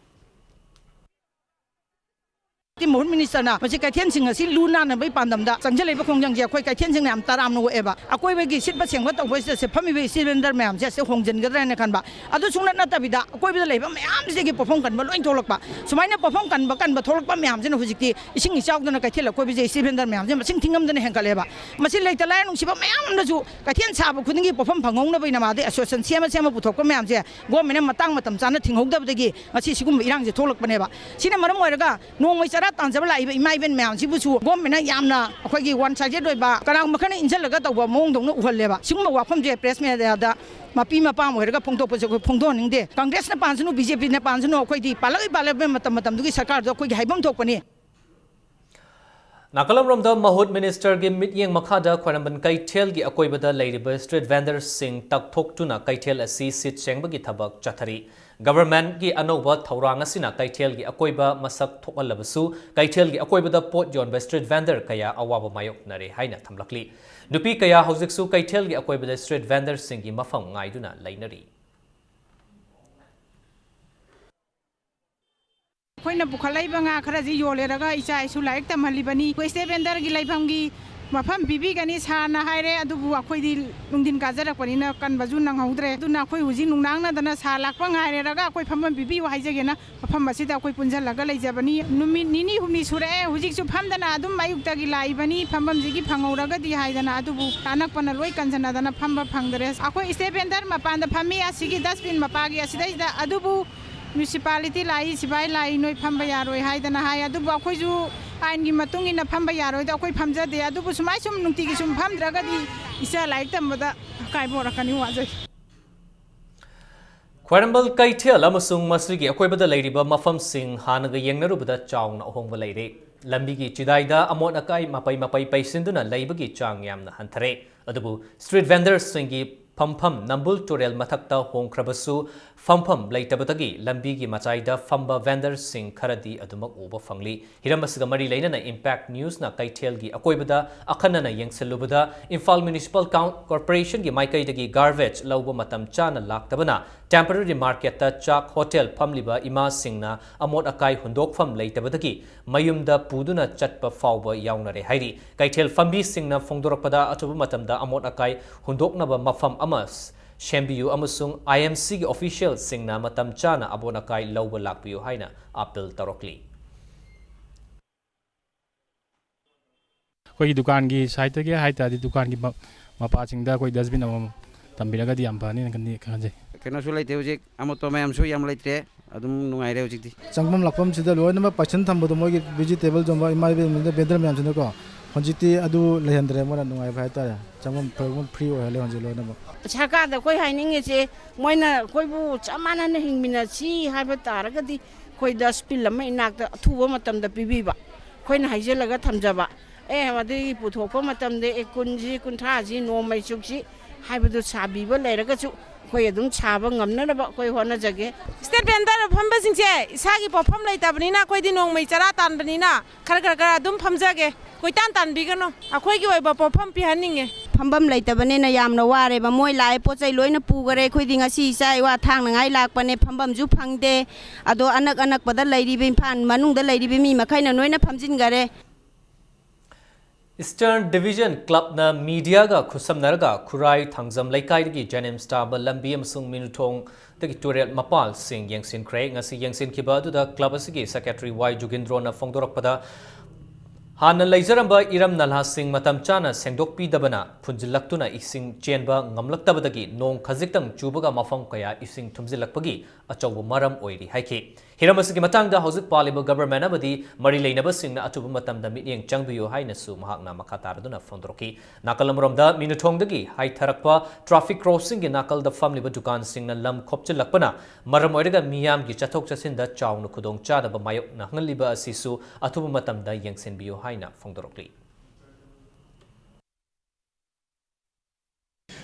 ꯃꯍꯨꯠ ꯃꯤꯅꯤꯁꯇꯔꯅ ꯃꯁꯤ ꯀꯩꯊꯦꯜꯁꯤꯡ ꯑꯁꯤ ꯂꯨ ꯅꯥꯟꯅꯕꯒꯤ ꯄꯥꯟꯗꯝꯗ ꯆꯪꯁꯤꯜꯂꯛꯏꯕ ꯈꯣꯡꯖꯪꯁꯦ ꯑꯩꯈꯣꯏ ꯀꯩꯊꯦꯜꯁꯤꯡꯅ ꯌꯥꯝ ꯇꯔꯥꯝꯅ ꯑꯣꯛꯑꯦꯕ꯫ ꯑꯀꯣꯏꯕꯒꯤ ꯁꯤꯠꯄ ꯁꯦꯡꯕ ꯇꯧꯕꯁꯤꯗ ꯁꯤ ꯐꯝꯃꯤꯕ ꯏꯁꯇ꯭ꯔꯤꯠ ꯚꯦꯟꯗꯔ ꯃꯌꯥꯝꯁꯦ ꯑꯁꯤ ꯍꯣꯡꯖꯤꯟꯒꯗ꯭ꯔꯥ ꯍꯥꯏꯅ ꯈꯟꯕ꯫ ꯑꯗꯨ ꯁꯨꯡꯅꯠ ꯅꯠꯇꯕꯤꯗ ꯑꯀꯣꯏꯕꯗ ꯂꯩꯕ ꯃꯌꯥꯝꯁꯤꯗꯒꯤ ꯄꯣꯠꯐꯝ ꯀꯟꯕ ꯂꯣꯏ ꯊꯣꯛꯂꯛꯄ꯫ ꯁꯨꯃꯥꯏꯅ ꯄꯣꯠꯐꯝ ꯀꯟꯕ ꯀꯟꯕ ꯊꯣꯛꯂꯛꯄ ꯃꯌꯥꯝꯁꯤꯅ ꯍꯧꯖꯤꯛꯇꯤ ꯏꯁꯤꯡ ꯏꯆꯥꯎꯗꯅ ꯀꯩꯊꯦꯜ ꯑꯀꯣꯏꯕꯁꯦ ꯏꯁꯇ꯭ꯔꯤꯠ ꯚꯦꯟꯗꯔ ꯃꯌꯥꯝꯁꯦ ꯃꯁꯤꯡ ꯊꯤꯉꯝꯗꯅ ꯍꯦꯟꯒꯠꯂꯦꯕ꯫ ꯃꯁꯤ ꯂꯩꯇ ꯂꯥꯏꯔ ꯅꯨꯡꯁꯤꯕ ꯃꯌꯥꯝ ꯑꯃꯅꯁꯨ ꯀꯩꯊꯦꯜ ꯁꯥꯕ ꯈꯨꯗꯤꯡꯒꯤ ꯄꯣꯠꯐꯝ ꯐꯪꯍꯧꯅꯕꯒꯤꯗꯃꯛꯇ ꯑꯦꯁꯣꯁꯤꯌꯦꯁꯟ ꯁꯦꯝꯃ ꯁꯦꯝꯃ ꯄꯨꯊꯣꯛꯄ ꯃꯌꯥꯝꯁꯦ ꯒꯣꯔꯃꯦꯟꯅ ꯃꯇꯥꯡ ꯃꯇꯝ ꯆꯥꯅ ꯊꯤꯡꯍꯧꯗꯕꯗꯒꯤ ꯉꯁꯤ ꯁꯤꯒꯨꯝꯕ ꯏꯔꯥꯡꯁꯦ ꯊꯣꯛꯂꯛꯄꯅꯦꯕ꯫ ꯁꯤꯅ ꯃꯔꯝ ꯑꯣꯏꯔꯒ ꯅꯣꯡꯃꯩ ꯆꯔꯥ ꯇꯥꯟꯖꯕ ꯂꯥꯛꯏꯕ ꯏꯃꯥ ꯏꯕꯦꯟ ꯃꯌꯥꯝꯁꯤꯕꯨꯁꯨ ꯒꯣꯔꯃꯦꯟꯅ ꯌꯥꯝꯅ ꯑꯩꯈꯣꯏꯒꯤ ꯋꯥꯟ ꯁꯥꯏꯗꯦꯗ ꯑꯣꯏꯕ, ꯀꯅꯥꯒꯨꯝꯕ ꯈꯔꯅ ꯏꯟꯁꯤꯜꯂꯒ ꯇꯧꯕ ꯃꯑꯣꯡꯗꯧꯅ ꯎꯍꯜꯂꯦꯕ꯫ ꯁꯤꯒꯨꯝꯕ ꯋꯥꯐꯝꯁꯦ ꯄ꯭ꯔꯦꯁ ꯃꯦꯗꯤꯌꯥꯗ ꯃꯄꯤ ꯃꯄꯥ ꯑꯃ ꯑꯣꯏꯔꯒ ꯐꯣꯡꯗꯣꯛꯄꯁꯦ ꯑꯩꯈꯣꯏ ꯐꯣꯡꯗꯣꯛꯍꯟꯅꯤꯡꯗꯦ꯫ ꯀꯪꯒ꯭ꯔꯦꯁꯅ ꯄꯥꯟꯁꯅꯨ, ꯕꯤ ꯖꯦ ꯄꯤꯅ ꯄꯥꯟꯁꯅꯨ, ꯑꯩꯈꯣꯏꯗꯤ ꯄꯥꯜꯂꯛꯏ ꯄꯥꯜꯂꯛꯄ ꯃꯇꯝ ꯃꯇꯝꯗꯨꯒꯤ ꯁꯔꯀꯥꯔꯗꯣ ꯑꯩꯈꯣꯏꯒꯤ ꯍꯥꯏꯐꯝ ꯊꯣꯛꯄꯅꯤ꯫ ꯅꯥꯀꯜ ꯑꯃꯔꯣꯝꯗ ꯃꯍꯨꯠ ꯃꯤꯅꯤꯁꯇꯔꯒꯤ ꯃꯤꯠꯌꯦꯡ ꯃꯈꯥꯗ ꯈ꯭ꯋꯥꯏꯔꯝꯕꯟ ꯀꯩꯊꯦꯜꯒꯤ ꯑꯀꯣꯏꯕꯗ ꯂꯩꯔꯤꯕ ꯁ꯭ꯇ꯭ꯔꯤꯠ ꯚꯦꯟꯗꯔꯁꯤꯡ ꯇꯛꯊꯣꯛꯇꯨꯅ ꯀꯩꯊꯦꯜ ꯑꯁꯤ ꯁꯤꯠ ꯁꯦꯡꯕꯒꯤ ꯊꯕꯛ ꯆꯠꯊꯔꯤ꯫ ꯒꯚꯔꯟꯃꯦꯟꯠꯀꯤ ꯑꯅꯧꯕ ꯊꯧꯔꯥꯡ ꯑꯁꯤꯅ ꯀꯩꯊꯦꯜꯒꯤ ꯑꯀꯣꯏꯕ ꯃꯁꯛ ꯊꯣꯛꯍꯜꯂꯕꯁꯨ, ꯀꯩꯊꯦꯜꯒꯤ ꯑꯀꯣꯏꯕꯗ ꯄꯣꯠ ꯌꯣꯟꯕ ꯁ꯭ꯇ꯭ꯔꯤꯠ ꯚꯦꯟꯗꯔ ꯀꯌꯥ ꯑꯋꯥꯕ ꯃꯥꯌꯣꯛꯅꯔꯦ ꯍꯥꯏꯅ ꯊꯝꯂꯛꯂꯤ꯫ ꯅꯨꯄꯤ ꯀꯌꯥ ꯍꯧꯖꯤꯛꯁꯨ ꯀꯩꯊꯦꯜꯒꯤ ꯑꯀꯣꯏꯕꯗ ꯁ꯭ꯇ꯭ꯔꯤꯠ ꯚꯦꯟꯗꯔꯁꯤꯡꯒꯤ ꯃꯐꯝ ꯉꯥꯏꯗꯨꯅ ꯂꯩꯅꯔꯤ꯫ ꯑꯩꯈꯣꯏꯅ ꯄꯨꯈꯠꯂꯛꯏꯕ ꯉꯥ ꯈꯔꯁꯤ ꯌꯣꯜꯂꯦꯔꯒ ꯏꯆꯥ ꯏꯁꯨ ꯂꯥꯏꯔꯤꯛ ꯇꯝꯍꯜꯂꯤꯕꯅꯤ꯫ ꯑꯩꯈꯣꯏ ꯁ꯭ꯇ꯭ꯔꯤꯠ ꯚꯦꯟꯗꯔꯒꯤ ꯂꯩꯐꯝꯒꯤ ꯃꯐꯝ ꯄꯤꯕꯤꯒꯅꯤ ꯁꯥꯔꯅ ꯍꯥꯏꯔꯦ, ꯑꯗꯨꯕꯨ ꯑꯩꯈꯣꯏꯗꯤ ꯅꯨꯡꯊꯤꯟ ꯀꯥꯖꯔꯛꯄꯅꯤꯅ ꯀꯟꯕꯁꯨ ꯅꯪꯍꯧꯗ꯭ꯔꯦ꯫ ꯑꯗꯨꯅ ꯑꯩꯈꯣꯏ ꯍꯧꯖꯤꯛ ꯅꯨꯡꯗꯥꯡ ꯅꯗꯅ ꯁꯥꯔ ꯂꯥꯛꯄ ꯉꯥꯏꯔꯦꯔꯒ ꯑꯩꯈꯣꯏ ꯐꯝꯐꯝ ꯄꯤꯕꯤꯌꯨ ꯍꯥꯏꯖꯒꯦꯅ ꯃꯐꯝ ꯑꯁꯤꯗ ꯑꯩꯈꯣꯏ ꯄꯨꯟꯁꯤꯜꯂꯒ ꯂꯩꯖꯕꯅꯤ꯫ ꯅꯨꯃꯤꯠ ꯅꯤꯅꯤ ꯍꯨꯝꯅꯤ ꯁꯨꯔꯛꯑꯦ, ꯍꯧꯖꯤꯛꯁꯨ ꯐꯝꯗꯅ ꯑꯗꯨꯝ ꯑꯌꯨꯛꯇꯒꯤ ꯂꯥꯛꯏꯕꯅꯤ, ꯐꯝꯐꯝꯁꯤꯒꯤ ꯐꯪꯍꯧꯔꯒꯗꯤ ꯍꯥꯏꯗꯅ, ꯑꯗꯨꯕꯨ ꯑꯅꯛꯄꯅ ꯂꯣꯏ ꯀꯟꯁꯤꯟꯅꯗꯅ ꯐꯝꯕ ꯐꯪꯗꯔꯦ꯫ ꯑꯩꯈꯣꯏ ꯁ꯭ꯇ꯭ꯔꯤꯠ ꯚꯦꯟꯗꯔ ꯃꯄꯥꯟꯗ ꯐꯝꯃꯤ, ꯑꯁꯤꯒꯤ ꯗꯁꯕꯤꯟ ꯃꯄꯥꯒꯤ ꯑꯁꯤꯗꯩꯁꯤꯗ, ꯑꯗꯨꯕꯨ ꯃ꯭ꯌꯨꯅꯤꯁꯤꯄꯥꯂꯤꯇꯤ ꯂꯥꯛꯏ, ꯁꯤꯐꯥꯏ ꯂꯥꯛꯏ, ꯅꯣꯏ ꯐꯝꯕ ꯌꯥꯔꯣꯏ ꯍꯥꯏꯗꯅ ꯍꯥꯏ꯫ ꯑꯗꯨꯕꯨ ꯑꯩꯈꯣꯏꯁꯨ ꯑꯥꯏꯟꯒꯤ ꯃꯇꯨꯡ ꯏꯟꯅ ꯐꯝꯕ ꯌꯥꯔꯣꯏꯗ ꯑꯩꯈꯣꯏ ꯐꯝꯖꯗꯦ꯫ ꯑꯗꯨꯕꯨ ꯁꯨꯃꯥꯏ ꯁꯨꯝ ꯅꯨꯡꯇꯤꯒꯤ ꯁꯨꯝ ꯐꯝꯗ꯭ꯔꯒꯗꯤ ꯏꯆꯥ ꯂꯥꯏꯔꯤꯛ ꯇꯝꯕꯗ ꯑꯀꯥꯏꯕ ꯑꯣꯏꯔꯛꯀꯅꯤ, ꯋꯥꯖꯩ꯫ ꯈ꯭ꯋꯥꯏꯔꯝꯕꯟ ꯀꯩꯊꯦꯜ ꯑꯃꯁꯨꯡ ꯃꯁꯤꯒꯤ ꯑꯀꯣꯏꯕꯗ ꯂꯩꯔꯤꯕ ꯃꯐꯝꯁꯤꯡ ꯍꯥꯟꯅꯒ ꯌꯦꯡꯅꯔꯨꯕꯗ ꯆꯥꯎꯅ ꯑꯍꯣꯡꯕ ꯂꯩꯔꯦ꯫ ꯂꯝꯕꯤꯒꯤ ꯆꯤꯗꯥꯏꯗ ꯑꯃꯣꯠ ꯑꯀꯥꯏ ꯃꯄꯩ ꯃꯄꯩ ꯄꯩꯁꯤꯟꯗꯨꯅ ꯂꯩꯕꯒꯤ ꯆꯥꯡ ꯌꯥꯝꯅ ꯍꯟꯊꯔꯦ꯫ ꯑꯗꯨꯕꯨ ꯁ꯭ꯇ꯭ꯔꯤꯠ ꯚꯦꯟꯗꯔꯁꯤꯡꯒꯤ ꯐꯝꯐꯝ ꯅꯝꯕꯨꯜ ꯇꯨꯔꯦꯜ ꯃꯊꯛꯇ ꯍꯣꯡꯈ꯭ꯔꯕꯁꯨ, ꯐꯝꯐꯝ ꯂꯩꯇꯕꯗꯒꯤ ꯂꯝꯕꯤꯒꯤ ꯃꯇꯥꯏꯗ ꯐꯝꯕ ꯚꯦꯟꯗꯔꯁꯤꯡ ꯈꯔꯗꯤ ꯑꯗꯨꯃꯛ ꯎꯕ ꯐꯪꯂꯤ꯫ ꯍꯤꯔꯝ ꯑꯁꯤꯒ ꯃꯔꯤ ꯂꯩꯅꯅ ꯏꯝꯄꯦꯛ ꯅ꯭ꯌꯨꯁꯅ ꯀꯩꯊꯦꯜꯒꯤ ꯑꯀꯣꯏꯕꯗ ꯑꯈꯟꯅꯅ ꯌꯦꯡꯁꯤꯜꯂꯨꯕꯗ, ꯏꯝꯐꯥꯜ ꯃ꯭ꯌꯨꯅꯤꯁꯤꯄꯥꯜ ꯀꯥꯎꯟ-, ꯀꯣꯔꯄꯣꯔꯦꯁꯟꯒꯤ ꯃꯥꯏꯀꯩꯗꯒꯤ ꯒꯥꯔꯕꯦꯖ ꯂꯧꯕ ꯃꯇꯝ ꯆꯥꯅ ꯂꯥꯛꯇꯕꯅ ꯇꯦꯝꯄꯔꯔꯤ ꯃꯥꯔꯀꯦꯠꯇ ꯆꯥꯛ ꯍꯣꯇꯦꯜ ꯐꯝꯂꯤꯕ ꯏꯃꯥꯁꯤꯡꯅ ꯑꯃꯣꯠ ꯑꯀꯥꯏ ꯍꯨꯟꯗꯣꯛꯐꯝ ꯂꯩꯇꯕꯗꯒꯤ ꯃꯌꯨꯝꯗ ꯄꯨꯗꯨꯅ ꯆꯠꯄ ꯐꯥꯎꯕ ꯌꯥꯎꯅꯔꯦ ꯍꯥꯏꯔꯤ꯫ ꯀꯩꯊꯦꯜ ꯐꯝꯕꯤꯁꯤꯡꯅ ꯐꯣꯡꯗꯣꯔꯛꯄꯗ, ꯑꯊꯨꯕ ꯃꯇꯝꯗ ꯑꯃꯣꯠ ꯑꯀꯥꯏ ꯍꯨꯟꯗꯣꯛꯅꯕ ꯃꯐꯝ ꯑꯃ ꯁꯦꯝꯕꯤꯌꯨ ꯑꯃꯁꯨꯡ ꯑꯥꯏ ꯑꯦꯝ ꯁꯤꯒꯤ ꯑꯣꯐꯤꯁꯤꯌꯦꯜꯁꯤꯡꯅ ꯃꯇꯝ ꯆꯥꯅ ꯑꯃꯣꯠ ꯑꯀꯥꯏ ꯂꯧꯕ ꯂꯥꯛꯄꯤꯌꯨ ꯍꯥꯏꯅ ꯑꯥꯄꯤꯜ ꯇꯧꯔꯛꯂꯤ꯫ ꯑꯩꯈꯣꯏꯒꯤ ꯗꯨꯀꯥꯟꯒꯤ ꯁꯥꯏꯠꯇꯒꯤ ꯍꯥꯏ ꯇꯥꯔꯗꯤ, ꯗꯨꯀꯥꯟꯒꯤ ꯃ-, ꯃꯄꯥꯁꯤꯡꯗ ꯑꯩꯈꯣꯏ ꯗꯁꯕꯤꯟ ꯑꯃꯃꯝ ꯊꯝꯕꯤꯔꯒꯗꯤ ꯌꯥꯝ ꯐꯅꯤꯅ ꯈꯟꯗꯤ-, ꯈꯟꯖꯩ꯫ ꯀꯩꯅꯣꯁꯨ ꯂꯩꯇꯦ ꯍꯧꯖꯤꯛ, ꯑꯃꯣꯠꯄ ꯃꯌꯥꯝꯁꯨ ꯌꯥꯝ ꯂꯩꯇ꯭ꯔꯦ, ꯑꯗꯨꯝ ꯅꯨꯡꯉꯥꯏꯔꯦ ꯍꯧꯖꯤꯛꯇꯤ꯫ ꯆꯪꯐꯝ ꯂꯥꯛꯐꯝꯁꯤꯗ ꯂꯣꯏꯅꯃꯛ ꯄꯥꯏꯁꯟ ꯊꯝꯕꯗꯣ, ꯃꯣꯏꯒꯤ ꯚꯦꯖꯤꯇꯦꯕꯜ ꯌꯣꯟꯕ ꯏꯃꯥ ꯏꯕꯦꯟꯁꯤꯡꯗ, ꯚꯦꯟꯗꯔ ꯃꯌꯥꯝꯁꯤꯅꯀꯣ, ꯍꯧꯖꯤꯛꯇꯤ ꯑꯗꯨ ꯂꯩꯍꯟꯗ꯭ꯔꯦ, ꯃꯣꯏꯅ ꯅꯨꯡꯉꯥꯏꯕ ꯍꯥꯏꯇꯥꯔꯦ꯫ ꯆꯪꯐꯝ ꯐ꯭ꯔꯤ ꯑꯣꯏꯍꯜꯂꯦ ꯍꯧꯖꯤꯛ ꯂꯣꯏꯅꯃꯛ꯫ ꯁꯔꯀꯥꯔꯗ ꯑꯩꯈꯣꯏ ꯍꯥꯏꯅꯤꯡꯉꯤꯁꯦ, ꯃꯣꯏꯅ ꯑꯩꯈꯣꯏꯕꯨ ꯆꯞ ꯃꯥꯟꯅꯅ ꯍꯤꯡꯃꯤꯟꯅꯁꯤ ꯍꯥꯏꯕ ꯇꯥꯔꯒꯗꯤ, ꯑꯩꯈꯣꯏ ꯗꯁꯕꯤꯟ ꯑꯃ ꯏꯅꯥꯛꯇ ꯑꯊꯨꯕ ꯃꯇꯝꯗ ꯄꯤꯕꯤꯕ, ꯑꯩꯈꯣꯏꯅ ꯍꯩꯖꯤꯜꯂꯒ ꯊꯝꯖꯕ, ꯑꯦ, ꯃꯗꯨꯒꯤ ꯄꯨꯊꯣꯛꯄ ꯃꯇꯝꯗ, ꯑꯦ, ꯀꯨꯟꯁꯤ, ꯀꯨꯟꯊ꯭ꯔꯥꯁꯤ, ꯅꯣꯡꯃꯩ ꯆꯨꯞꯁꯤ ꯍꯥꯏꯕꯗꯨ ꯁꯥꯕꯤꯕ ꯂꯩꯔꯒꯁꯨ, ꯑꯩꯈꯣꯏ ꯑꯗꯨꯝ ꯁꯥꯕ ꯉꯝꯅꯅꯕ ꯑꯩꯈꯣꯏ ꯍꯣꯠꯅꯖꯒꯦ꯫ ꯁ꯭ꯇꯦꯠ ꯚꯦꯟꯗꯔ ꯐꯝꯕꯁꯤꯡꯁꯦ ꯏꯁꯥꯒꯤ ꯄꯣꯠꯐꯝ ꯂꯩꯇꯕꯅꯤꯅ, ꯑꯩꯈꯣꯏꯗꯤ ꯅꯣꯡꯃꯩ ꯆꯔꯥ ꯇꯥꯟꯕꯅꯤꯅ, ꯈꯔ ꯈꯔ ꯈꯔ ꯑꯗꯨꯝ ꯐꯝꯖꯒꯦ꯫ ꯀꯣꯏꯇꯥꯟ ꯇꯥꯟꯕꯤꯒꯅꯨ, ꯑꯩꯈꯣꯏꯒꯤ ꯑꯣꯏꯕ ꯄꯣꯠꯐꯝ ꯄꯤꯍꯟꯅꯤꯡꯉꯦ꯫ ꯐꯝꯐꯝ ꯂꯩꯇꯕꯅꯤꯅ ꯌꯥꯝꯅ ꯋꯥꯔꯦꯕ꯫ ꯃꯣꯏ ꯂꯥꯛꯑꯦ, ꯄꯣꯠ ꯆꯩ ꯂꯣꯏꯅ ꯄꯨꯈꯔꯦ꯫ ꯑꯩꯈꯣꯏꯗꯤ ꯉꯁꯤ ꯏꯆꯥ ꯏꯋꯥ ꯊꯥꯡꯅꯉꯥꯏ ꯂꯥꯛꯄꯅꯦ, ꯐꯝꯐꯝꯁꯨ ꯐꯪꯗꯦ꯫ ꯑꯗꯣ ꯑꯅꯛ ꯑꯅꯛꯄꯗ ꯂꯩꯔꯤꯕ, ꯏꯝꯐꯥꯜ ꯃꯅꯨꯡꯗ ꯂꯩꯔꯤꯕ ꯃꯤ ꯃꯈꯩꯅ ꯂꯣꯏꯅ ꯐꯝꯖꯤꯟꯈꯔꯦ꯫ Eastern Division Clubꯅ ꯃꯤꯗꯤꯌꯥꯒ ꯈꯨꯠꯁꯝꯅꯔꯒ ꯈꯨꯔꯥꯏ ꯊꯥꯡꯖꯝ ꯂꯩꯀꯥꯏꯗꯒꯤ ꯖꯦꯅꯤꯝꯁ ꯇꯥꯕ ꯂꯝꯕꯤ ꯑꯃꯁꯨꯡ ꯃꯤꯅꯨꯊꯣꯡꯗꯒꯤ ꯇꯨꯔꯦꯜ ꯃꯄꯥꯜꯁꯤꯡ ꯌꯦꯡꯁꯤꯟꯈ꯭ꯔꯦ꯫ ꯉꯁꯤ ꯌꯦꯡꯁꯤꯟꯈꯤꯕ ꯑꯗꯨꯗ club ꯑꯁꯤꯒꯤ secretary ꯋꯥꯏ ꯖꯨꯒꯤꯟꯗ꯭ꯔꯣꯅ ꯐꯣꯡꯗꯣꯔꯛꯄꯗ, ꯍꯥꯟꯅ ꯂꯩꯖꯔꯝꯕ ꯏꯔꯝ ꯅꯂꯥꯁꯤꯡ ꯃꯇꯝ ꯆꯥꯅ ꯁꯦꯡꯗꯣꯛꯄꯤꯗꯕꯅ ꯐꯨꯟꯖꯤꯜꯂꯛꯇꯨꯅ ꯏꯁꯤꯡ ꯆꯦꯟꯕ ꯉꯝꯂꯛꯇꯕꯗꯒꯤ ꯅꯣꯡ ꯈꯖꯤꯛꯇꯪ ꯆꯨꯕꯒ ꯃꯐꯝ ꯀꯌꯥ ꯏꯁꯤꯡ ꯊꯨꯝꯖꯤꯜꯂꯛꯄꯒꯤ ꯑꯆꯧꯕ ꯃꯔꯝ ꯑꯣꯏꯔꯤ ꯍꯥꯏꯈꯤ꯫ ꯍꯤꯔꯝ ꯑꯁꯤꯒꯤ ꯃꯇꯥꯡꯗ ꯍꯧꯖꯤꯛ ꯄꯥꯜꯂꯤꯕ government ꯑꯃꯗꯤ ꯃꯔꯤ ꯂꯩꯅꯕꯁꯤꯡꯅ ꯑꯊꯨꯕ ꯃꯇꯝꯗ ꯃꯤꯠꯌꯦꯡ ꯆꯪꯕꯤꯌꯨ ꯍꯥꯏꯅꯁꯨ ꯃꯍꯥꯛꯅ ꯃꯈꯥ ꯇꯥꯔꯗꯨꯅ ꯐꯣꯡꯗꯣꯔꯛꯈꯤ꯫ ꯅꯥꯀꯜ ꯑꯃꯔꯣꯝꯗ ꯃꯤꯅꯨꯊꯣꯡꯗꯒꯤ ꯍꯥꯏꯊꯔꯛꯄ traffic crossingꯒꯤ ꯅꯥꯀꯜꯗ ꯐꯝꯂꯤꯕ ꯗꯨꯀꯥꯟꯁꯤꯡꯅ ꯂꯝ ꯈꯣꯞꯆꯤꯜꯂꯛꯄꯅ ꯃꯔꯝ ꯑꯣꯏꯔꯒ ꯃꯤꯌꯥꯝꯒꯤ ꯆꯠꯊꯣꯛ ꯆꯠꯁꯤꯟꯗ ꯆꯥꯎꯅ ꯈꯨꯗꯣꯡꯆꯥꯗꯕ ꯃꯥꯌꯣꯛꯅꯍꯜꯂꯤꯕ ꯑꯁꯤꯁꯨ ꯑꯊꯨꯕ ꯃꯇꯝꯗ ꯌꯦꯡꯁꯤꯟꯕꯤꯌꯨ ꯍꯥꯏꯅ ꯐꯣꯡꯗꯣꯔꯛꯂꯤ꯫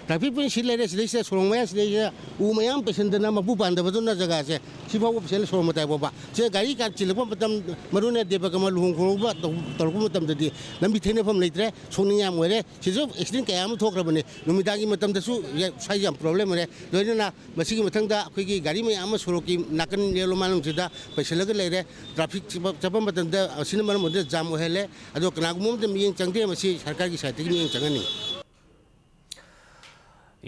Traffic point ꯁꯤ ꯂꯩꯔꯦ, ꯁꯤꯗꯩꯁꯤꯗ ꯁꯣꯔꯣꯛ ꯃꯌꯥ ꯁꯤꯗꯩꯁꯤꯗ ꯎ ꯃꯌꯥꯝ ꯄꯩꯁꯤꯟꯗꯅ ꯃꯄꯨ ꯄꯥꯟꯗꯕꯗꯨꯅ ꯖꯒꯥꯁꯦ ꯁꯤꯐꯥꯎꯕ ꯐꯖꯅ ꯁꯣꯔꯣꯛ ꯃꯇꯥꯏ ꯐꯥꯎꯕ꯫ ꯁꯤꯗ ꯒꯥꯔꯤ ꯀꯥꯔ ꯆꯤꯜꯂꯛꯄ ꯃꯇꯝ, ꯃꯔꯨ ꯑꯣꯏꯅ ꯗꯦꯕ ꯀꯔꯃ ꯂꯨꯍꯣꯡ ꯈꯣꯡꯗꯣꯡꯕ ꯇꯧ-, ꯇꯧꯔꯛꯄ ꯃꯇꯝꯗꯗꯤ ꯂꯝꯕꯤ ꯊꯩꯅꯐꯝ ꯂꯩꯇ꯭ꯔꯦ, ꯁꯣꯛꯅꯤꯡꯉꯥꯏ ꯌꯥꯝ ꯑꯣꯏꯔꯦ꯫ ꯁꯤꯁꯨ accident ꯀꯌꯥ ꯑꯃ ꯊꯣꯛꯈ꯭ꯔꯕꯅꯤ꯫ ꯅꯨꯃꯤꯗꯥꯡꯒꯤ ꯃꯇꯝꯗꯁꯨ ꯌꯥ-, ꯁ꯭ꯋꯥꯏꯁꯦ ꯌꯥꯝ problem ꯑꯣꯏꯔꯦ꯫ ꯂꯣꯏꯅꯅ ꯃꯁꯤꯒꯤ ꯃꯊꯪꯗ ꯑꯩꯈꯣꯏꯒꯤ ꯒꯥꯔꯤ ꯃꯌꯥꯝ ꯑꯃ ꯁꯣꯔꯣꯛꯀꯤ ꯅꯥꯀꯟ ꯌꯦꯜꯂꯣ ꯃꯥꯂꯪꯁꯤꯗ ꯄꯩꯁꯤꯜꯂꯒ ꯂꯩꯔꯦ꯫ Traffic ꯆꯠꯄ, ꯆꯠꯄ ꯃꯇꯝꯗ ꯑꯁꯤꯅ ꯃꯔꯝ ꯑꯣꯏꯗꯨꯅ jam ꯑꯣꯏꯍꯜꯂꯦ꯫ ꯑꯗꯣ ꯀꯅꯥꯒꯨꯝꯕ ꯑꯃꯗ ꯃꯤꯠꯌꯦꯡ ꯆꯪꯗꯦ, ꯃꯁꯤ ꯁꯔꯀꯥꯔꯒꯤ sideꯇꯒꯤ ꯃꯤꯠꯌꯦꯡ ꯆꯪꯍꯟꯅꯤꯡꯉꯤ꯫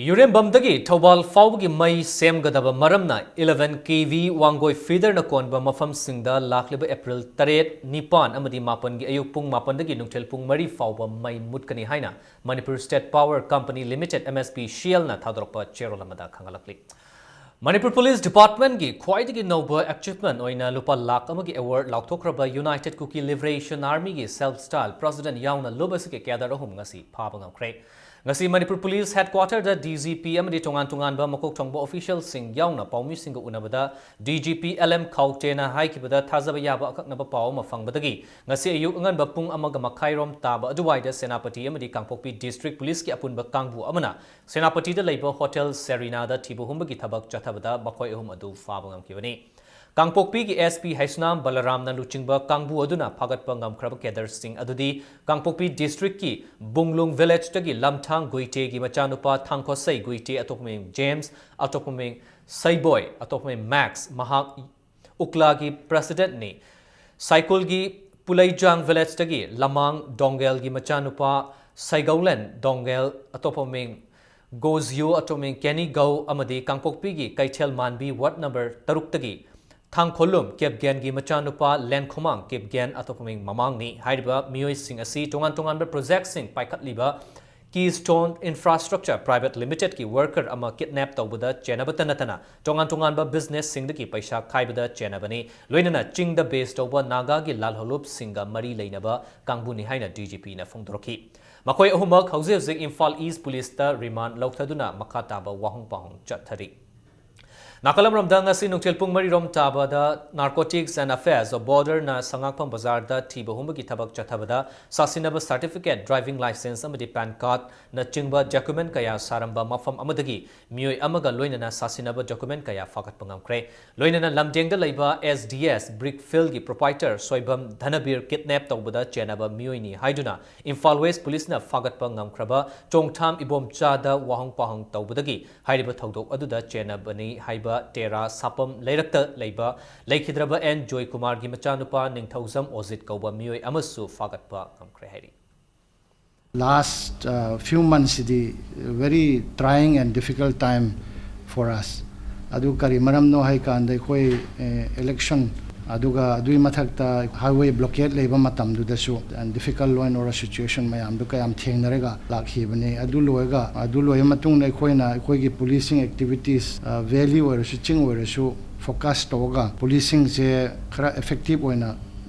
ꯌꯨꯔꯦꯝꯕꯝꯗꯒꯤ ꯊꯧꯕꯥꯜ ꯐꯥꯎꯕꯒꯤ ꯃꯩ ꯁꯦꯝꯒꯗꯕ ꯃꯔꯝꯅ eleven KV ꯋꯥꯡꯒꯣꯏ feederꯅ ꯀꯣꯟꯕ ꯃꯐꯝꯁꯤꯡꯗ ꯂꯥꯛꯂꯤꯕ April ꯇꯔꯦꯠ, ꯅꯤꯄꯥꯟ ꯑꯃꯗꯤ ꯃꯥꯄꯟꯒꯤ ꯑꯌꯨꯛ ꯄꯨꯡ ꯃꯥꯄꯟꯗꯒꯤ ꯅꯨꯡꯊꯤꯜ ꯄꯨꯡ ꯃꯔꯤ ꯐꯥꯎꯕ ꯃꯩ ꯃꯨꯠꯀꯅꯤ ꯍꯥꯏꯅ Manipur State Power Company Limited, MSPCLꯅ ꯊꯥꯗꯣꯔꯛꯄ ꯆꯦꯔꯣꯜ ꯑꯃꯗ ꯈꯪꯍꯜꯂꯛꯂꯤ꯫ ꯃꯅꯤꯄꯨꯔ ꯄꯨꯂꯤꯁ ꯗꯤꯄꯥꯔꯠꯃꯦꯟꯒꯤ ꯈ꯭ꯋꯥꯏꯗꯒꯤ ꯅꯧꯕ ꯑꯦꯆꯤꯚꯃꯦꯟ ꯑꯣꯏꯅ ꯂꯨꯄꯥ ꯂꯥꯈ ꯑꯃꯒꯤ ꯑꯦꯋꯥꯔꯗ ꯂꯥꯎꯊꯣꯛꯈ꯭ꯔꯕ United Kuki Liberation Armyꯒꯤ ꯁꯦꯜꯐ ꯁ꯭ꯇꯥꯏꯜ ꯄ꯭ꯔꯁꯤꯗꯦꯟꯠ ꯌꯥꯎꯅ ꯂꯨꯞ ꯑꯁꯤꯒꯤ ꯀꯦꯗꯔ ꯑꯍꯨꯝ ꯉꯁꯤ ꯐꯥꯕ ꯉꯝꯈ꯭ꯔꯦ꯫ ꯉꯁꯤ ꯃꯅꯤꯄꯨꯔ ꯄꯨꯂꯤꯁ ꯍꯦꯗꯀ꯭ꯋꯥꯇꯔꯗ ꯗꯤ ꯖꯤ ꯄꯤ ꯑꯃꯗꯤ ꯇꯣꯉꯥꯟ ꯇꯣꯉꯥꯟꯕ ꯃꯀꯣꯛ ꯊꯣꯡꯕ ꯑꯣꯐꯤꯁꯤꯌꯦꯜꯁꯤꯡ ꯌꯥꯎꯅ ꯄꯥꯎꯃꯤꯁꯤꯡꯒ ꯎꯅꯕꯗ D G P L M ꯈꯥꯎꯇꯦꯅ ꯍꯥꯏꯈꯤꯕꯗ ꯊꯥꯖꯕ ꯌꯥꯕ ꯑꯀꯛꯅꯕ ꯄꯥꯎ ꯑꯃ ꯐꯪꯕꯗꯒꯤ ꯉꯁꯤ ꯑꯌꯨꯛ ꯑꯉꯟꯕ ꯄꯨꯡ ꯑꯃꯒ ꯃꯈꯥꯏꯔꯣꯝ ꯇꯥꯕ ꯑꯗꯨꯋꯥꯏꯗ ꯁꯦꯅꯥꯄꯇꯤ ꯑꯃꯗꯤ ꯀꯥꯡꯄꯣꯛꯄꯤ ꯗꯤꯁꯇ꯭ꯔꯤꯛ ꯄꯨꯂꯤꯁꯀꯤ ꯑꯄꯨꯟꯕ ꯀꯥꯡꯕꯨ ꯑꯃꯅ ꯁꯦꯅꯥꯄꯇꯤꯗ ꯂꯩꯕ ꯍꯣꯇꯦꯜ ꯁꯦꯔꯤꯅꯥꯗ ꯊꯤꯕ ꯍꯨꯝꯕꯒꯤ ꯊꯕꯛ ꯆꯠꯊꯕꯗ ꯃꯈꯣꯏ ꯑꯍꯨꯝ ꯑꯗꯨ ꯐꯥꯕ ꯉꯝꯈꯤꯕꯅꯤ꯫ ꯀꯥꯡꯄꯣꯛꯄꯤꯒꯤ ꯑꯦꯁ ꯄꯤ ꯍꯩꯁꯅꯥꯝ ꯕꯂꯔꯥꯝꯅ ꯂꯨꯆꯤꯡꯕ ꯀꯥꯡꯕꯨ ꯑꯗꯨꯅ ꯐꯥꯒꯠꯄ ꯉꯝꯈ꯭ꯔꯕ ꯀꯦꯗꯔꯁꯤꯡ ꯑꯗꯨꯗꯤ ꯀꯥꯡꯄꯣꯛꯄꯤ ꯗꯤꯁꯇ꯭ꯔꯤꯛꯀꯤ ꯕꯨꯡꯂꯨꯡ ꯚꯤꯂꯦꯖꯇꯒꯤ ꯂꯝꯊꯥꯡ ꯒꯨꯏꯇꯦꯒꯤ ꯃꯆꯥꯅꯨꯄꯥ ꯊꯥꯡꯈꯣꯠꯁꯩ ꯒꯨꯏꯇꯦ, ꯑꯇꯣꯞꯄ ꯃꯤꯡ ꯖꯦꯝꯁ, ꯑꯇꯣꯞꯄ ꯃꯤꯡ ꯁꯩꯕꯣꯏ, ꯑꯇꯣꯞꯄ ꯃꯤꯡ ꯃꯦꯛꯁ, ꯃꯍꯥꯛ ꯎꯛꯂꯥꯒꯤ ꯄ꯭ꯔꯁꯤꯗꯦꯟꯠꯅꯤ꯫ ꯁꯥꯏꯀꯨꯜꯒꯤ ꯄꯨꯂꯩꯖꯥꯡ ꯚꯤꯂꯦꯖꯇꯒꯤ ꯂꯃꯥꯡ ꯗꯣꯡꯒꯦꯜꯒꯤ ꯃꯆꯥꯅꯨꯄꯥ ꯁꯩꯒꯧꯂꯦꯟ ꯗꯣꯡꯒꯦꯜ, ꯑꯇꯣꯞꯄ ꯃꯤꯡ ꯒꯣꯖꯤꯌꯨ, ꯑꯇꯣꯞꯄ ꯃꯤꯡ ꯀꯦꯅꯤ ꯒꯧ ꯑꯃꯗꯤ ꯀꯥꯡꯄꯣꯛꯄꯤꯒꯤ ꯀꯩꯊꯦꯜ ꯃꯥꯟꯕꯤ ꯋꯥꯔꯗ ꯅꯝꯕꯔ ꯇꯔꯨꯛꯇꯒꯤ ꯊꯥꯡꯈꯣꯂꯨꯝ ꯀꯤꯞꯒꯦꯟꯒꯤ ꯃꯆꯥꯅꯨꯄꯥ ꯂꯦꯟꯈꯣꯃꯥꯡ ꯀꯤꯞꯒꯦꯟ, ꯑꯇꯣꯞꯄ ꯃꯤꯡ ꯃꯃꯥꯡꯅꯤ꯫ ꯍꯥꯏꯔꯤꯕ ꯃꯤꯑꯣꯏꯁꯤꯡ ꯑꯁꯤ ꯇꯣꯉꯥꯟ ꯇꯣꯉꯥꯟꯕ ꯄ꯭ꯔꯣꯖꯦꯛꯁꯤꯡ ꯄꯥꯏꯈꯠꯂꯤꯕ Keystone Infrastructure Private Limitedꯀꯤ ꯋꯥꯔꯀꯔ ꯑꯃ ꯀꯤꯗꯅꯦꯞ ꯇꯧꯕꯗ ꯆꯦꯟꯅꯕꯇ ꯅꯠꯇꯅ ꯇꯣꯉꯥꯟ ꯇꯣꯉꯥꯟꯕ ꯕꯤꯖꯤꯅꯦꯁꯁꯤꯡꯗꯒꯤ ꯄꯩꯁꯥ ꯈꯥꯏꯕꯗ ꯆꯦꯟꯅꯕꯅꯤ꯫ ꯂꯣꯏꯅꯅ ꯆꯤꯡꯗ ꯕꯦꯖ ꯇꯧꯕ ꯅꯥꯒꯥꯒꯤ ꯂꯥꯜꯍꯧꯂꯨꯞꯁꯤꯡꯒ ꯃꯔꯤ ꯂꯩꯅꯕ ꯀꯥꯡꯕꯨꯅꯤ ꯍꯥꯏꯅ ꯗꯤ ꯖꯤ ꯄꯤꯅ ꯐꯣꯡꯗꯣꯔꯛꯈꯤ꯫ ꯃꯈꯣꯏ ꯑꯍꯨꯝꯃꯛ ꯍꯧꯖꯤꯛ ꯍꯧꯖꯤꯛ ꯏꯝꯐꯥꯜ ꯏꯁ ꯄꯨꯂꯤꯁꯇ ꯔꯤꯃꯥꯟ ꯂꯧꯊꯗꯨꯅ ꯃꯈꯥ ꯇꯥꯕ ꯋꯥꯍꯪ ꯄꯥꯎꯍꯪ ꯆꯠꯊꯔꯤ꯫ ꯅꯥꯀꯜ ꯑꯃꯔꯣꯝꯗ ꯉꯁꯤ ꯅꯨꯡꯊꯤꯜ ꯄꯨꯡ ꯃꯔꯤꯔꯣꯝ ꯇꯥꯕꯗ Narcotics and Affairs of Borderꯅ ꯁꯉꯥꯛꯐꯝ ꯕꯖꯥꯔꯗ ꯊꯤꯕ ꯍꯨꯝꯕꯒꯤ ꯊꯕꯛ ꯆꯠꯊꯕꯗ ꯁꯥꯁꯤꯟꯅꯕ ꯁꯥꯔꯇꯤꯐꯤꯀꯦꯠ, ꯗ꯭ꯔꯥꯏꯚꯤꯡ ꯂꯥꯏꯁꯦꯟꯁ ꯑꯃꯗꯤ ꯄꯥꯟ ꯀꯥꯔꯗꯅꯆꯤꯡꯕ ꯗꯣꯀꯨꯃꯦꯟ ꯀꯌꯥ ꯁꯥꯔꯝꯕ ꯃꯐꯝ ꯑꯃꯗꯒꯤ ꯃꯤꯑꯣꯏ ꯑꯃꯒ ꯂꯣꯏꯅꯅ ꯁꯥꯁꯤꯟꯅꯕ ꯗꯣꯀꯨꯃꯦꯟ ꯀꯌꯥ ꯐꯥꯒꯠꯄ ꯉꯝꯈ꯭ꯔꯦ꯫ ꯂꯣꯏꯅꯅ ꯂꯝꯗꯦꯡꯗ ꯂꯩꯕ ꯑꯦꯁ ꯗꯤ ꯑꯦꯁ ꯕ꯭ꯔꯤꯛ ꯐꯤꯜꯒꯤ ꯄ꯭ꯔꯣꯄꯥꯏꯇꯔ ꯁꯣꯏꯕꯝ ꯙꯅꯕꯤꯔ ꯀꯤꯗꯅꯦꯞ ꯇꯧꯕꯗ ꯆꯦꯟꯅꯕ ꯃꯤꯑꯣꯏꯅꯤ ꯍꯥꯏꯗꯨꯅ ꯏꯝꯐꯥꯜ ꯋꯦꯁ ꯄꯨꯂꯤꯁꯅ ꯐꯥꯒꯠꯄ ꯉꯝꯈ꯭ꯔꯕ ꯆꯣꯡꯊꯥꯝ ꯏꯕꯣꯝꯆꯥꯗ ꯋꯥꯍꯪ ꯄꯥꯎꯍꯪ ꯇꯧꯕꯗꯒꯤ ꯍꯥꯏꯔꯤꯕ ꯊꯧꯗꯣꯛ ꯑꯗꯨꯗ ꯆꯦꯟꯅꯕꯅꯤ ꯍꯥꯏꯕ ꯇꯦꯔꯥ ꯁꯥꯄꯝ ꯂꯩꯔꯛꯇ ꯂꯩꯕ ꯂꯩꯈꯤꯗ꯭ꯔꯕ ꯑꯦꯟ ꯖꯣꯏꯀꯨꯃꯥꯔꯒꯤ ꯃꯆꯥꯅꯨꯄꯥ ꯅꯤꯡꯊꯧꯖꯝ ꯑꯣꯖꯤꯠ ꯀꯧꯕ ꯃꯤꯑꯣꯏ ꯑꯃꯁꯨ ꯐꯥꯒꯠꯄ ꯉꯝꯈ꯭ꯔꯦ ꯍꯥꯏꯔꯤ꯫ Last uh, few months CD very trying and difficult time for us. ꯑꯗꯨ ꯀꯔꯤ ꯃꯔꯝꯅꯣ ꯍꯥꯏ ꯀꯥꯟꯗ ꯑꯩꯈꯣꯏ election ꯑꯗꯨꯒ ꯑꯗꯨꯒꯤ ꯃꯊꯛꯇ highway blockade ꯂꯩꯕ ꯃꯇꯝꯗꯨꯗꯁꯨ difficult law and order situation ꯃꯌꯥꯝꯗꯨ ꯀꯌꯥꯝ ꯊꯦꯡꯅꯔꯒ ꯂꯥꯛꯈꯤꯕꯅꯤ꯫ ꯑꯗꯨ ꯂꯣꯏꯔꯒ, ꯑꯗꯨ ꯂꯣꯏꯔ ꯃꯇꯨꯡꯗ ꯑꯩꯈꯣꯏꯅ ꯑꯩꯈꯣꯏꯒꯤ policing activities, valley ꯑꯣꯏꯔꯁꯨ ꯆꯤꯡ ꯑꯣꯏꯔꯁꯨ focus ꯇꯧꯔꯒ policingꯁꯦ ꯈꯔ effective ꯑꯣꯏꯅ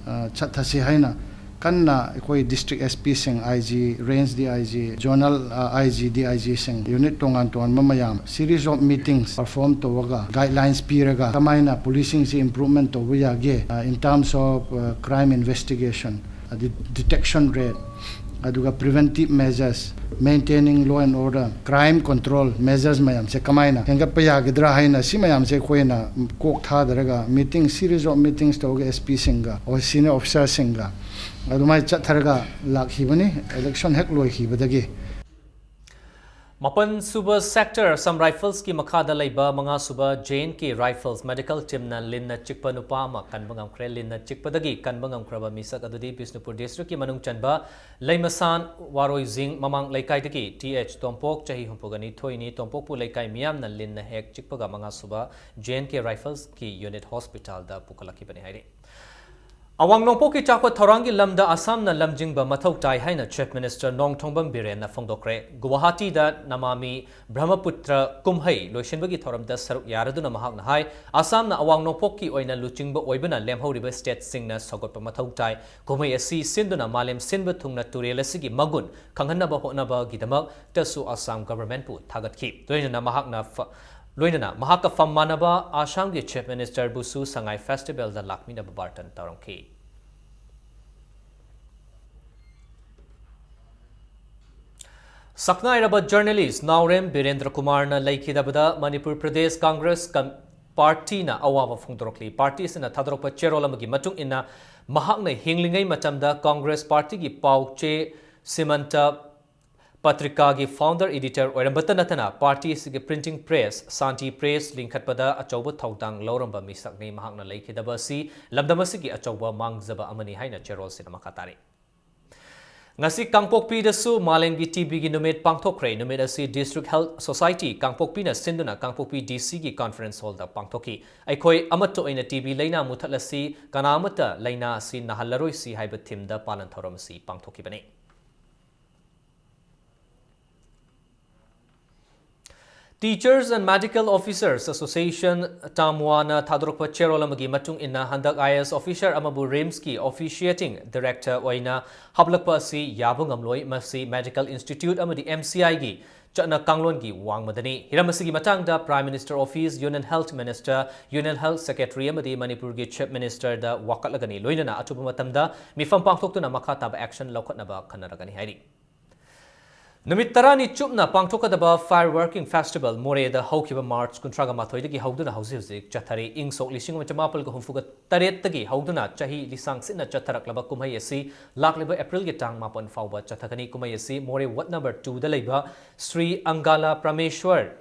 ꯆꯠꯊꯁꯤ ꯍꯥꯏꯅ ꯀꯟꯅ ꯑꯩꯈꯣꯏ district SPꯁꯤꯡ, IG, range DIG, zonal IG, DIGꯁꯤꯡ, unit ꯇꯣꯉꯥꯟ ꯇꯣꯉꯥꯟꯕ ꯃꯌꯥꯝ series of meetings perform ꯇꯧꯔꯒ guidelines ꯄꯤꯔꯒ ꯀꯃꯥꯏꯅ policingꯁꯤ improvement ꯇꯧꯕ ꯌꯥꯒꯦ, in terms of crime investigation, ꯑꯗꯤ detection rate, ꯑꯗꯨꯒ preventive measures, maintaining law and order, crime control measures ꯃꯌꯥꯝꯁꯦ ꯀꯃꯥꯏꯅ ꯍꯦꯟꯒꯠꯄ ꯌꯥꯒꯗ꯭ꯔꯥ ꯍꯥꯏꯅ ꯁꯤ ꯃꯌꯥꯝꯁꯦ ꯑꯩꯈꯣꯏꯅ ꯀꯣꯛ ꯊꯥꯗꯔꯒ meeting, series of meetings ꯇꯧꯔꯒ SPꯁꯤꯡꯒ ꯑꯣꯔ senior officerꯁꯤꯡꯒ ꯑꯗꯨꯃꯥꯏꯅ ꯆꯠꯊꯔꯒ ꯂꯥꯛꯈꯤꯕꯅꯤ꯫ Election ꯍꯦꯛ ꯂꯣꯏꯈꯤꯕꯗꯒꯤ꯫ ꯃꯥꯄꯟ ꯁꯨꯕ sector Assam Riflesꯀꯤ ꯃꯈꯥꯗ ꯂꯩꯕ ꯃꯉꯥ ꯁꯨꯕ J&K Rifles medical teamꯅ ꯂꯤꯟꯅ ꯆꯤꯛꯄ ꯅꯨꯄꯥ ꯑꯃ ꯀꯟꯕ ꯉꯝꯈ꯭ꯔꯦ꯫ ꯂꯤꯟꯅ ꯆꯤꯛꯄꯗꯒꯤ ꯀꯟꯕ ꯉꯝꯈ꯭ꯔꯕ ꯃꯤꯁꯛ ꯑꯗꯨꯗꯤ ꯕꯤꯁꯅꯨꯄꯨꯔ districtꯀꯤ ꯃꯅꯨꯡ ꯆꯟꯕ ꯂꯩꯃꯁꯥꯟ ꯋꯥꯔꯣꯏꯖꯤꯡ ꯃꯃꯥꯡ ꯂꯩꯀꯥꯏꯗꯒꯤ Th ꯇꯣꯝꯄꯣꯛ, ꯆꯍꯤ ꯍꯨꯝꯐꯨꯒ ꯅꯤꯊꯣꯏꯅꯤ꯫ ꯇꯣꯝꯄꯣꯛꯄꯨ ꯂꯩꯀꯥꯏ ꯃꯤꯌꯥꯝꯅ ꯂꯤꯟꯅ ꯍꯦꯛ ꯆꯤꯛꯄꯒ ꯃꯉꯥ ꯁꯨꯕ J&K Riflesꯀꯤ unit hospitalꯗ ꯄꯨꯈꯠꯂꯛꯈꯤꯕꯅꯤ ꯍꯥꯏꯔꯤ꯫ ꯑꯋꯥꯡ ꯅꯣꯡꯄꯣꯛꯀꯤ ꯆꯥꯎꯈꯠ ꯊꯧꯔꯥꯡꯒꯤ ꯂꯝꯗ ꯑꯁꯥꯝꯅ ꯂꯝꯖꯤꯡꯕ ꯃꯊꯧ ꯇꯥꯏ ꯍꯥꯏꯅ Chief Minister ꯅꯣꯡꯊꯣꯝꯕꯝ ꯕꯤꯔꯦꯟꯅ ꯐꯣꯡꯗꯣꯛꯈ꯭ꯔꯦ꯫ ꯒꯨꯋꯥꯍꯥꯇꯤꯗ ꯅꯃꯥꯃꯤ ꯕ꯭ꯔꯍꯃꯄꯨꯇ꯭ꯔ ꯀꯨꯝꯍꯩ ꯂꯣꯏꯁꯤꯟꯕꯒꯤ ꯊꯧꯔꯝꯗ ꯁꯔꯨꯛ ꯌꯥꯔꯗꯨꯅ ꯃꯍꯥꯛꯅ ꯍꯥꯏ, ꯑꯁꯥꯝꯅ ꯑꯋꯥꯡ ꯅꯣꯡꯄꯣꯛꯀꯤ ꯑꯣꯏꯅ ꯂꯨꯆꯤꯡꯕ ꯑꯣꯏꯕꯅ ꯂꯦꯝꯍꯧꯔꯤꯕ stateꯁꯤꯡꯅ ꯁꯧꯒꯠꯄ ꯃꯊꯧ ꯇꯥꯏ꯫ ꯀꯨꯝꯍꯩ ꯑꯁꯤ ꯁꯤꯟꯗꯨꯅ ꯃꯥꯂꯦꯝ ꯁꯤꯟꯕ ꯊꯨꯡꯅ ꯇꯨꯔꯦꯜ ꯑꯁꯤꯒꯤ ꯃꯒꯨꯟ ꯈꯪꯍꯟꯅꯕ ꯍꯣꯠꯅꯕꯒꯤꯗꯃꯛꯇꯁꯨ ꯑꯁꯥꯝ governmentꯄꯨ ꯊꯥꯒꯠꯈꯤ꯫ ꯂꯣꯏꯅꯅ ꯃꯍꯥꯛꯅ ꯐ-, ꯂꯣꯏꯅꯅ ꯃꯍꯥꯛꯀ ꯐꯝ ꯃꯥꯟꯅꯕ ꯑꯁꯥꯝꯒꯤ Chief Ministerꯕꯨꯁꯨ ꯁꯉꯥꯏ Festivalꯗ ꯂꯥꯛꯃꯤꯟꯅꯕ ꯕꯥꯔꯇꯟ ꯇꯧꯔꯝꯈꯤ꯫ ꯁꯛꯅꯥꯏꯔꯕ journalist ꯅꯥꯎꯔꯦꯝ ꯕꯤꯔꯦꯟꯗ꯭ꯔ ꯀꯨꯃꯥꯔꯅ ꯂꯩꯈꯤꯗꯕꯗ ꯃꯅꯤꯄꯨꯔ ꯄ꯭ꯔꯗꯦꯁ ꯀꯪꯒ꯭ꯔꯦꯁ ꯀꯝ-, partyꯅ ꯑꯋꯥꯕ ꯐꯣꯡꯗꯣꯔꯛꯂꯤ꯫ Party ꯑꯁꯤꯅ ꯊꯥꯗꯣꯔꯛꯄ ꯆꯦꯔꯣꯜ ꯑꯃꯒꯤ ꯃꯇꯨꯡ ꯏꯟꯅ, ꯃꯍꯥꯛꯅ ꯍꯤꯡꯂꯤꯉꯩ ꯃꯇꯝꯗ ꯀꯪꯒ꯭ꯔꯦꯁ partyꯒꯤ ꯄꯥꯎ ꯆꯦ ꯁꯤꯃꯟꯇ ꯄꯇ꯭ꯔꯤꯀꯥꯒꯤ founder editor ꯑꯣꯏꯔꯝꯕꯇ ꯅꯠꯇꯅ, party ꯑꯁꯤꯒꯤ printing press, ꯁꯥꯟꯇꯤ Press ꯂꯤꯡꯈꯠꯄꯗ ꯑꯆꯧꯕ ꯊꯧꯗꯥꯡ ꯂꯧꯔꯝꯕ ꯃꯤꯁꯛꯅꯤ꯫ ꯃꯍꯥꯛꯅ ꯂꯩꯈꯤꯗꯕ ꯑꯁꯤ ꯂꯝꯗꯝ ꯑꯁꯤꯒꯤ ꯑꯆꯧꯕ ꯃꯥꯡꯖꯕ ꯑꯃꯅꯤ ꯍꯥꯏꯅ ꯆꯦꯔꯣꯜꯁꯤꯅ ꯃꯈꯥ ꯇꯥꯔꯤ꯫ ꯉꯁꯤ ꯀꯥꯡꯄꯣꯛꯄꯤꯗꯁꯨ ꯃꯥꯂꯦꯝꯒꯤ ꯇꯤꯕꯤꯒꯤ ꯅꯨꯃꯤꯠ ꯄꯥꯡꯊꯣꯛꯈ꯭ꯔꯦ꯫ ꯅꯨꯃꯤꯠ ꯑꯁꯤ District Health Society ꯀꯥꯡꯄꯣꯛꯄꯤꯅ ꯁꯤꯟꯗꯨꯅ ꯀꯥꯡꯄꯣꯛꯄꯤ ꯗꯤ ꯁꯤꯒꯤ conference hallꯗ ꯄꯥꯡꯊꯣꯛꯈꯤ꯫ ꯑꯩꯈꯣꯏ ꯑꯃꯠꯇ ꯑꯣꯏꯅ ꯇꯤꯕꯤ ꯂꯩꯅꯥ ꯃꯨꯊꯠꯂꯁꯤ, ꯀꯅꯥ ꯑꯃꯠꯇ ꯂꯩꯅꯥ ꯑꯁꯤ ꯅꯥꯍꯜꯂꯔꯣꯏꯁꯤ ꯍꯥꯏꯕ themeꯗ ꯄꯥꯂꯟ ꯊꯧꯔꯝ ꯑꯁꯤ ꯄꯥꯡꯊꯣꯛꯈꯤꯕꯅꯤ꯫ Teachers and Medical Officers Association, TAMWAꯅ ꯊꯥꯗꯣꯔꯛꯄ ꯆꯦꯔꯣꯜ ꯑꯃꯒꯤ ꯃꯇꯨꯡ ꯏꯟꯅ, ꯍꯟꯗꯛ ꯑꯥꯏ ꯑꯦ ꯑꯦꯁ officer ꯑꯃꯕꯨ ꯔꯤꯝꯁꯀꯤ officiating director ꯑꯣꯏꯅ ꯍꯥꯞꯂꯛꯄ ꯑꯁꯤ ꯌꯥꯕ ꯉꯝꯂꯣꯏ꯫ ꯃꯁꯤ medical institute ꯑꯃꯗꯤ ꯑꯦꯝ ꯁꯤ ꯑꯥꯏꯒꯤ ꯆꯠꯅ ꯀꯥꯡꯂꯣꯟꯒꯤ ꯋꯥꯡꯃꯗꯅꯤ꯫ ꯍꯤꯔꯝ ꯑꯁꯤꯒꯤ ꯃꯇꯥꯡꯗ Prime Minister Office, Union Health Minister, Union Health Secretary ꯑꯃꯗꯤ ꯃꯅꯤꯄꯨꯔꯒꯤ Chief Ministerꯗ ꯋꯥꯀꯠꯂꯒꯅꯤ꯫ ꯂꯣꯏꯅꯅ ꯑꯊꯨꯕ ꯃꯇꯝꯗ ꯃꯤꯐꯝ ꯄꯥꯡꯊꯣꯛꯇꯨꯅ ꯃꯈꯥ ꯇꯥꯕ action ꯂꯧꯈꯠꯅꯕ ꯈꯟꯅꯔꯒꯅꯤ ꯍꯥꯏꯔꯤ꯫ ꯅꯨꯃꯤꯠ ꯇꯔꯥꯅꯤ ꯆꯨꯞꯅ ꯄꯥꯡꯊꯣꯛꯀꯗꯕ Fire Working Festival ꯃꯣꯔꯦꯗ ꯍꯧꯈꯤꯕ ꯃꯥꯔꯆ ꯀꯨꯟꯊ꯭ꯔꯥꯒ ꯃꯥꯊꯣꯏꯗꯒꯤ ꯍꯧꯗꯨꯅ ꯍꯧꯖꯤꯛ ꯍꯧꯖꯤꯛ ꯆꯠꯊꯔꯤ꯫ ꯏꯪ ꯁꯣꯛ ꯂꯤꯁꯤꯡ ꯑꯃ ꯆꯃꯥꯄꯜꯒ ꯍꯨꯝꯐꯨꯒ ꯇꯔꯦꯠꯇꯒꯤ ꯍꯧꯗꯨꯅ ꯆꯍꯤ ꯂꯤꯁꯥꯡ ꯁꯤꯠꯅ ꯆꯠꯊꯔꯛꯂꯕ ꯀꯨꯝꯍꯩ ꯑꯁꯤ ꯂꯥꯛꯂꯤꯕ ꯑꯦꯄ꯭ꯔꯤꯜꯒꯤ ꯇꯥꯡ ꯃꯥꯄꯟ ꯐꯥꯎꯕ ꯆꯠꯊꯒꯅꯤ꯫ ꯀꯨꯝꯍꯩ ꯑꯁꯤ ꯃꯣꯔꯦ ward number twoꯗ ꯂꯩꯕ ꯁ꯭ꯔꯤ ꯑꯪꯒꯥꯂꯥ ꯄ꯭ꯔꯃꯦꯁ꯭ꯋꯔ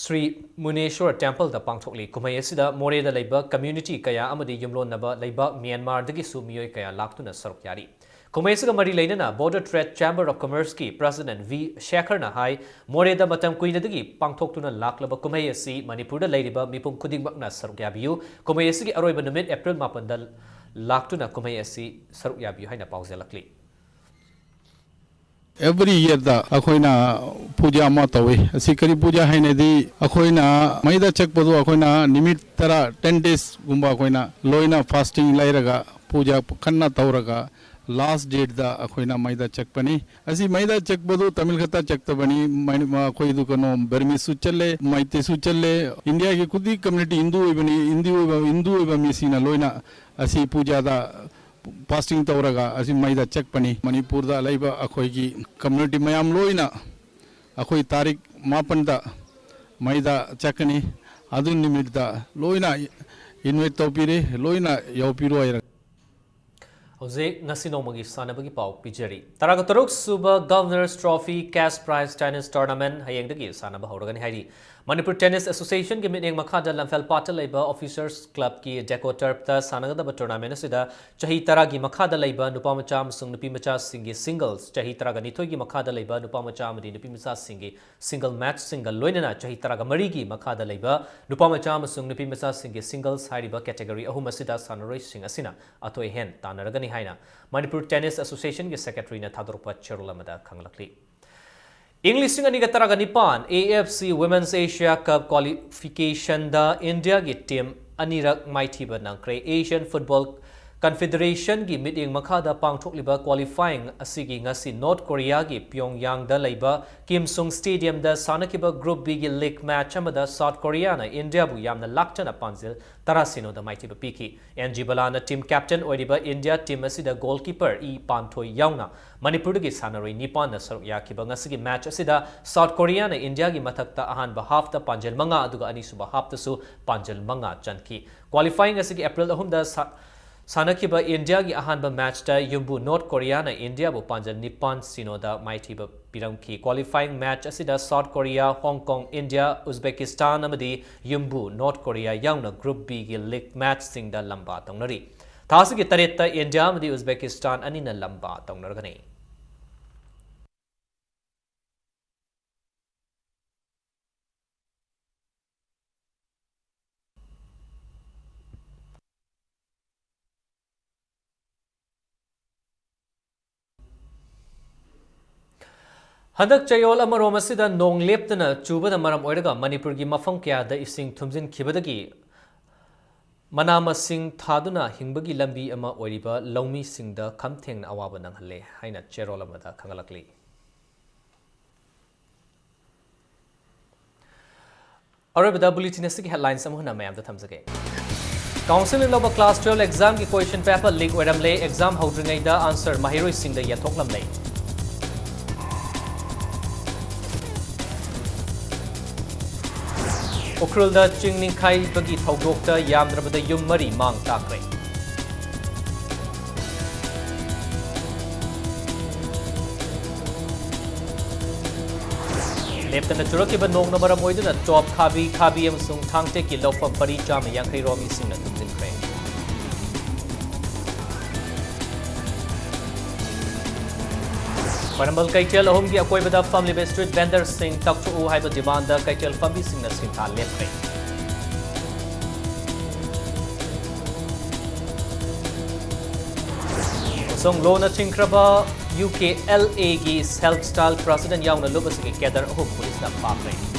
ꯁ꯭ꯔꯤ ꯃꯨꯅꯦꯁ꯭ꯋꯔ temple ꯗ ꯄꯥꯡꯊꯣꯛꯂꯤ꯫ ꯀꯨꯝꯍꯩ ꯑꯁꯤꯗ ꯃꯣꯔꯦꯗ ꯂꯩꯕ community ꯀꯌꯥ ꯑꯃꯗꯤ ꯌꯨꯝꯂꯣꯟꯅꯕ ꯂꯩꯕꯥꯛ ꯃ꯭ꯌꯥꯟꯃꯥꯔꯗꯒꯤꯁꯨ ꯃꯤꯑꯣꯏ ꯀꯌꯥ ꯂꯥꯛꯇꯨꯅ ꯁꯔꯨꯛ ꯌꯥꯔꯤ꯫ ꯀꯨꯝꯍꯩ ꯑꯁꯤꯒ ꯃꯔꯤ ꯂꯩꯅꯅ Border Trade Chamber of Commerce ꯀꯤ President ꯚꯤ ꯁꯦꯈꯔꯅ ꯍꯥꯏ, ꯃꯣꯔꯦꯗ ꯃꯇꯝ ꯀꯨꯏꯅꯗꯒꯤ ꯄꯥꯡꯊꯣꯛꯇꯨꯅ ꯂꯥꯛꯂꯕ ꯀꯨꯝꯍꯩ ꯑꯁꯤ ꯃꯅꯤꯄꯨꯔꯗ ꯂꯩꯔꯤꯕ ꯃꯤꯄꯨꯝ ꯈꯨꯗꯤꯡꯃꯛꯅ ꯁꯔꯨꯛ ꯌꯥꯕꯤꯌꯨ꯫ ꯀꯨꯝꯍꯩ ꯑꯁꯤꯒꯤ ꯑꯔꯣꯏꯕ ꯅꯨꯃꯤꯠ ꯑꯦꯄ꯭ꯔꯤꯜ ꯃꯥꯄꯟꯗ ꯂꯥꯛꯇꯨꯅ ꯀꯨꯝꯍꯩ ꯑꯁꯤ ꯁꯔꯨꯛ ꯌꯥꯕꯤꯌꯨ ꯍꯥꯏꯅ ꯄꯥꯎꯖꯦꯜꯂꯛꯂꯤ꯫ Every year ꯗ ꯑꯩꯈꯣꯏꯅ ꯄꯨꯖꯥ ꯑꯃ ꯇꯧꯏ꯫ ꯑꯁꯤ ꯀꯔꯤ ꯄꯨꯖꯥ ꯍꯥꯏꯅꯗꯤ, ꯑꯩꯈꯣꯏꯅ ꯃꯩꯗ ꯆꯠꯄꯗꯨ ꯑꯩꯈꯣꯏꯅ ꯅꯨꯃꯤꯠ ꯇꯔꯥ, ten days ꯒꯨꯝꯕ ꯑꯩꯈꯣꯏꯅ ꯂꯣꯏꯅ fasting ꯂꯩꯔꯒ, ꯄꯨꯖꯥ ꯀꯟꯅ ꯇꯧꯔꯒ, last date ꯗ ꯑꯩꯈꯣꯏꯅ ꯃꯩꯗ ꯆꯠꯄꯅꯤ꯫ ꯑꯁꯤ ꯃꯩꯗ ꯆꯠꯄꯗꯨ ꯇꯥꯃꯤꯜ ꯈꯛꯇ ꯆꯠꯇꯕꯅꯤ, ꯃꯩ-, ꯑꯩꯈꯣꯏꯗꯨ ꯀꯩꯅꯣ, ꯕꯔꯃꯤꯁꯁꯨ ꯆꯠꯂꯦ, ꯃꯩꯇꯩꯁꯨ ꯆꯠꯂꯦ, ꯏꯟꯗꯤꯌꯥꯒꯤ ꯈꯨꯗꯤꯡ community ꯍꯤꯟꯗꯨ ꯑꯣꯏꯕꯅꯤ, ꯍꯤꯟꯗꯨ ꯑꯣꯏꯕ, ꯍꯤꯟꯗꯨ ꯑꯣꯏꯕ ꯃꯤꯁꯤꯡꯅ ꯂꯣꯏꯅ ꯑꯁꯤ ꯄꯨꯖꯥꯗ fasting ꯇꯧꯔꯒ ꯑꯁꯤ ꯃꯩꯗ ꯆꯠꯄꯅꯤ꯫ ꯃꯅꯤꯄꯨꯔꯗ ꯂꯩꯕ ꯑꯩꯈꯣꯏꯒꯤ community ꯃꯌꯥꯝ ꯂꯣꯏꯅ ꯑꯩꯈꯣꯏ ꯇꯥꯔꯤꯛ ꯃꯥꯄꯟꯗ ꯃꯩꯗ ꯆꯠꯀꯅꯤ꯫ ꯑꯗꯨ ꯅꯨꯃꯤꯠꯇ ꯂꯣꯏꯅ invite ꯇꯧꯕꯤꯔꯦ, ꯂꯣꯏꯅ ꯌꯥꯎꯕꯤꯔꯣ ꯍꯥꯏꯔꯒ꯫ ꯍꯧꯖꯤꯛ ꯉꯁꯤ ꯅꯣꯡꯃꯒꯤ ꯁꯥꯟꯅꯕꯒꯤ ꯄꯥꯎ ꯄꯤꯖꯔꯤ꯫ ꯇꯔꯥꯒ ꯇꯔꯨꯛ ꯁꯨꯕ Governor's Trophy Cash Prize Tennis Tournament ꯍꯌꯦꯡꯗꯒꯤ ꯁꯥꯟꯅꯕ ꯍꯧꯔꯒꯅꯤ ꯍꯥꯏꯔꯤ꯫ ꯃꯅꯤꯄꯨꯔ Tennis Associationꯒꯤ ꯃꯤꯠꯌꯦꯡ ꯃꯈꯥꯗ ꯂꯝꯐꯦꯜ ꯄꯥꯠꯇ ꯂꯩꯕ Officers Clubꯀꯤ Deco Turfꯇ ꯁꯥꯟꯅꯒꯗꯕ tournament ꯑꯁꯤꯗ ꯆꯍꯤ ꯇꯔꯥꯒꯤ ꯃꯈꯥꯗ ꯂꯩꯕ ꯅꯨꯄꯥ ꯃꯆꯥ ꯑꯃꯁꯨꯡ ꯅꯨꯄꯤ ꯃꯆꯥꯁꯤꯡꯒꯤ singles, ꯆꯍꯤ ꯇꯔꯥꯒ ꯅꯤꯊꯣꯏꯒꯤ ꯃꯈꯥꯗ ꯂꯩꯕ ꯅꯨꯄꯥ ꯃꯆꯥ ꯑꯃꯗꯤ ꯅꯨꯄꯤ ꯃꯆꯥꯁꯤꯡꯒꯤ single matchꯁꯤꯡꯒ ꯂꯣꯏꯅꯅ ꯆꯍꯤ ꯇꯔꯥꯒ ꯃꯔꯤꯒꯤ ꯃꯈꯥꯗ ꯂꯩꯕ ꯅꯨꯄꯥ ꯃꯆꯥ ꯑꯃꯁꯨꯡ ꯅꯨꯄꯤ ꯃꯆꯥꯁꯤꯡꯒꯤ singles ꯍꯥꯏꯔꯤꯕ category ꯑꯍꯨꯝ ꯑꯁꯤꯗ ꯁꯥꯟꯅꯔꯣꯏꯁꯤꯡ ꯑꯁꯤꯅ ꯑꯊꯣꯏ ꯑꯍꯦꯟ ꯇꯥꯟꯅꯔꯒꯅꯤ ꯍꯥꯏꯅ ꯃꯅꯤꯄꯨꯔ Tennis Associationꯒꯤ secretaryꯅ ꯊꯥꯗꯣꯔꯛꯄ ꯆꯦꯔꯣꯜ ꯑꯃꯗ ꯈꯪꯂꯛꯂꯤ꯫ ꯏꯪ ꯂꯤꯁꯤꯡ ꯑꯅꯤꯒ ꯇꯔꯥꯒ ꯅꯤꯄꯥꯟ AFC Women's Asia Cup qualificationꯗ ꯏꯟꯗꯤꯌꯥꯒꯤ team ꯑꯅꯤꯔꯛ ꯃꯥꯏꯊꯤꯕ ꯅꯪꯈ꯭ꯔꯦ꯫ Asian Football Confederationꯒꯤ ꯃꯤꯠꯌꯦꯡ ꯃꯈꯥꯗ ꯄꯥꯡꯊꯣꯛꯂꯤꯕ qualifying ꯑꯁꯤꯒꯤ ꯉꯁꯤ North Koreaꯒꯤ Pyongyangꯗ ꯂꯩꯕ Kim Sung Stadiumꯗ ꯁꯥꯟꯅꯈꯤꯕ Group Bꯒꯤ league match ꯑꯃꯗ South Koreaꯅ ꯏꯟꯗꯤꯌꯥꯕꯨ ꯌꯥꯝꯅ ꯂꯥꯛꯆꯅ ꯄꯥꯟꯖꯤꯜ ꯇꯔꯥ ꯁꯤꯅꯣꯗ ꯃꯥꯏꯊꯤꯕ ꯄꯤꯈꯤ꯫ ꯑꯦꯟ ꯖꯤ ꯕꯂꯥꯅ team captain ꯑꯣꯏꯔꯤꯕ ꯏꯟꯗꯤꯌꯥ team ꯑꯁꯤꯗ goalkeeper ꯏ ꯄꯥꯟꯊꯣꯏ ꯌꯥꯎꯅ ꯃꯅꯤꯄꯨꯔꯗꯒꯤ ꯁꯥꯟꯅꯔꯣꯏ ꯅꯤꯄꯥꯟꯅ ꯁꯔꯨꯛ ꯌꯥꯈꯤꯕ ꯉꯁꯤꯒꯤ match ꯑꯁꯤꯗ South Koreaꯅ ꯏꯟꯗꯤꯌꯥꯒꯤ ꯃꯊꯛꯇ ꯑꯍꯥꯟꯕ halfꯇ ꯄꯥꯟꯖꯤꯜ ꯃꯉꯥ ꯑꯗꯨꯒ ꯑꯅꯤꯁꯨꯕ halfꯇꯁꯨ ꯄꯥꯟꯖꯤꯜ ꯃꯉꯥ ꯆꯟꯈꯤ꯫ Qualifying ꯑꯁꯤꯒꯤ April ꯑꯍꯨꯝꯗ ꯁꯥ-, ꯁꯥꯟꯅꯈꯤꯕ ꯏꯟꯗꯤꯌꯥꯒꯤ ꯑꯍꯥꯟꯕ matchꯇ ꯌꯨꯝꯕꯨ North Koreaꯅ ꯏꯟꯗꯤꯌꯥꯕꯨ ꯄꯥꯟꯖꯤꯜ ꯅꯤꯄꯥꯟ ꯁꯤꯅꯣꯗ ꯃꯥꯏꯊꯤꯕ ꯄꯤꯔꯝꯈꯤ꯫ Qualifying match ꯑꯁꯤꯗ South Korea, Hong Kong, India, Uzbekistan ꯑꯃꯗꯤ ꯌꯨꯝꯕꯨ North Korea ꯌꯥꯎꯅ Group Bꯒꯤ league matchꯁꯤꯡꯗ ꯂꯝꯕꯥ ꯇꯧꯅꯔꯤ꯫ ꯊꯥ ꯑꯁꯤꯒꯤ ꯇꯔꯦꯠꯇ ꯏꯟꯗꯤꯌꯥ ꯑꯃꯗꯤ ꯎꯖꯕꯦꯀꯤꯁꯇꯥꯟ ꯑꯅꯤꯅ ꯂꯝꯕꯥ ꯇꯧꯅꯔꯒꯅꯤ꯫ ꯍꯟꯗꯛ ꯆꯌꯣꯜ ꯑꯃꯔꯣꯝ ꯑꯁꯤꯗ ꯅꯣꯡ ꯂꯦꯞꯇꯅ ꯆꯨꯕꯅ ꯃꯔꯝ ꯑꯣꯏꯔꯒ ꯃꯅꯤꯄꯨꯔꯒꯤ ꯃꯐꯝ ꯀꯌꯥꯗ ꯏꯁꯤꯡ ꯊꯨꯝꯖꯤꯟꯈꯤꯕꯗꯒꯤ ꯃꯅꯥ ꯃꯁꯤꯡ ꯊꯥꯗꯨꯅ ꯍꯤꯡꯕꯒꯤ ꯂꯝꯕꯤ ꯑꯃ ꯑꯣꯏꯔꯤꯕ ꯂꯧꯃꯤꯁꯤꯡꯗ ꯈꯝ ꯊꯦꯡꯅ ꯑꯋꯥꯕ ꯅꯪꯍꯜꯂꯦ ꯍꯥꯏꯅ ꯆꯦꯔꯣꯜ ꯑꯃꯗ ꯈꯪꯍꯜꯂꯛꯂꯤ꯫ ꯑꯔꯣꯏꯕꯗ bulletin ꯑꯁꯤꯒꯤ headlines ꯑꯃꯨꯛ ꯍꯟꯅ ꯃꯌꯥꯝꯗ ꯊꯝꯖꯒꯦ꯫ Councilꯅ ꯂꯧꯕ class twelve examꯒꯤ question paper leak ꯑꯣꯏꯔꯝꯂꯦ꯫ Exam ꯍꯧꯗ꯭ꯔꯤꯉꯩꯗ answer ꯃꯍꯩꯔꯣꯏꯁꯤꯡꯗ ꯌꯦꯟꯊꯣꯛꯂꯝꯂꯦ꯫ ꯎꯈ꯭ꯔꯨꯜꯗ ꯆꯤꯡ ꯅꯤꯡꯈꯥꯏꯕꯒꯤ ꯊꯧꯗꯣꯛꯇ ꯌꯥꯝꯗ꯭ꯔꯕꯗ ꯌꯨꯝ ꯃꯔꯤ ꯃꯥꯡ ꯇꯥꯛꯈ꯭ꯔꯦ꯫ ꯂꯦꯞꯇꯅ ꯆꯨꯔꯛꯈꯤꯕ ꯅꯣꯡꯅ ꯃꯔꯝ ꯑꯣꯏꯗꯨꯅ ꯆꯣꯞ, ꯈꯥꯕꯤ, ꯈꯥꯕꯤ ꯑꯃꯁꯨꯡ ꯊꯥꯡꯇꯦꯛꯀꯤ ꯂꯧꯐꯝ ꯄꯔꯤ ꯆꯥꯝꯃ ꯌꯥꯡꯈꯩ ꯔꯣꯝ ꯏꯁꯤꯡꯅ ꯊꯨꯝꯖꯤꯟꯈ꯭ꯔꯦ꯫ ꯈ꯭ꯋꯥꯏꯔꯝꯕꯟ ꯀꯩꯊꯦꯜ ꯑꯍꯨꯝꯒꯤ ꯑꯀꯣꯏꯕꯗ ꯐꯝꯂꯤꯕ street vendorꯁꯤꯡ ꯇꯛꯊꯣꯛꯎ ꯍꯥꯏꯕ demandꯗ ꯀꯩꯊꯦꯜ ꯐꯝꯕꯤꯁꯤꯡꯅ ꯁꯤꯟꯊꯥ ꯂꯦꯞꯈ꯭ꯔꯦ꯫ ꯎꯁꯣꯡ ꯂꯣꯅ ꯊꯤꯡꯈ꯭ꯔꯕ UKLAꯒꯤ self style president ꯌꯥꯎꯅ ꯂꯨꯞ ꯑꯁꯤꯒꯤ cadre ꯑꯍꯨꯝ ꯄꯨꯂꯤꯁꯅ ꯐꯥꯈ꯭ꯔꯦ꯫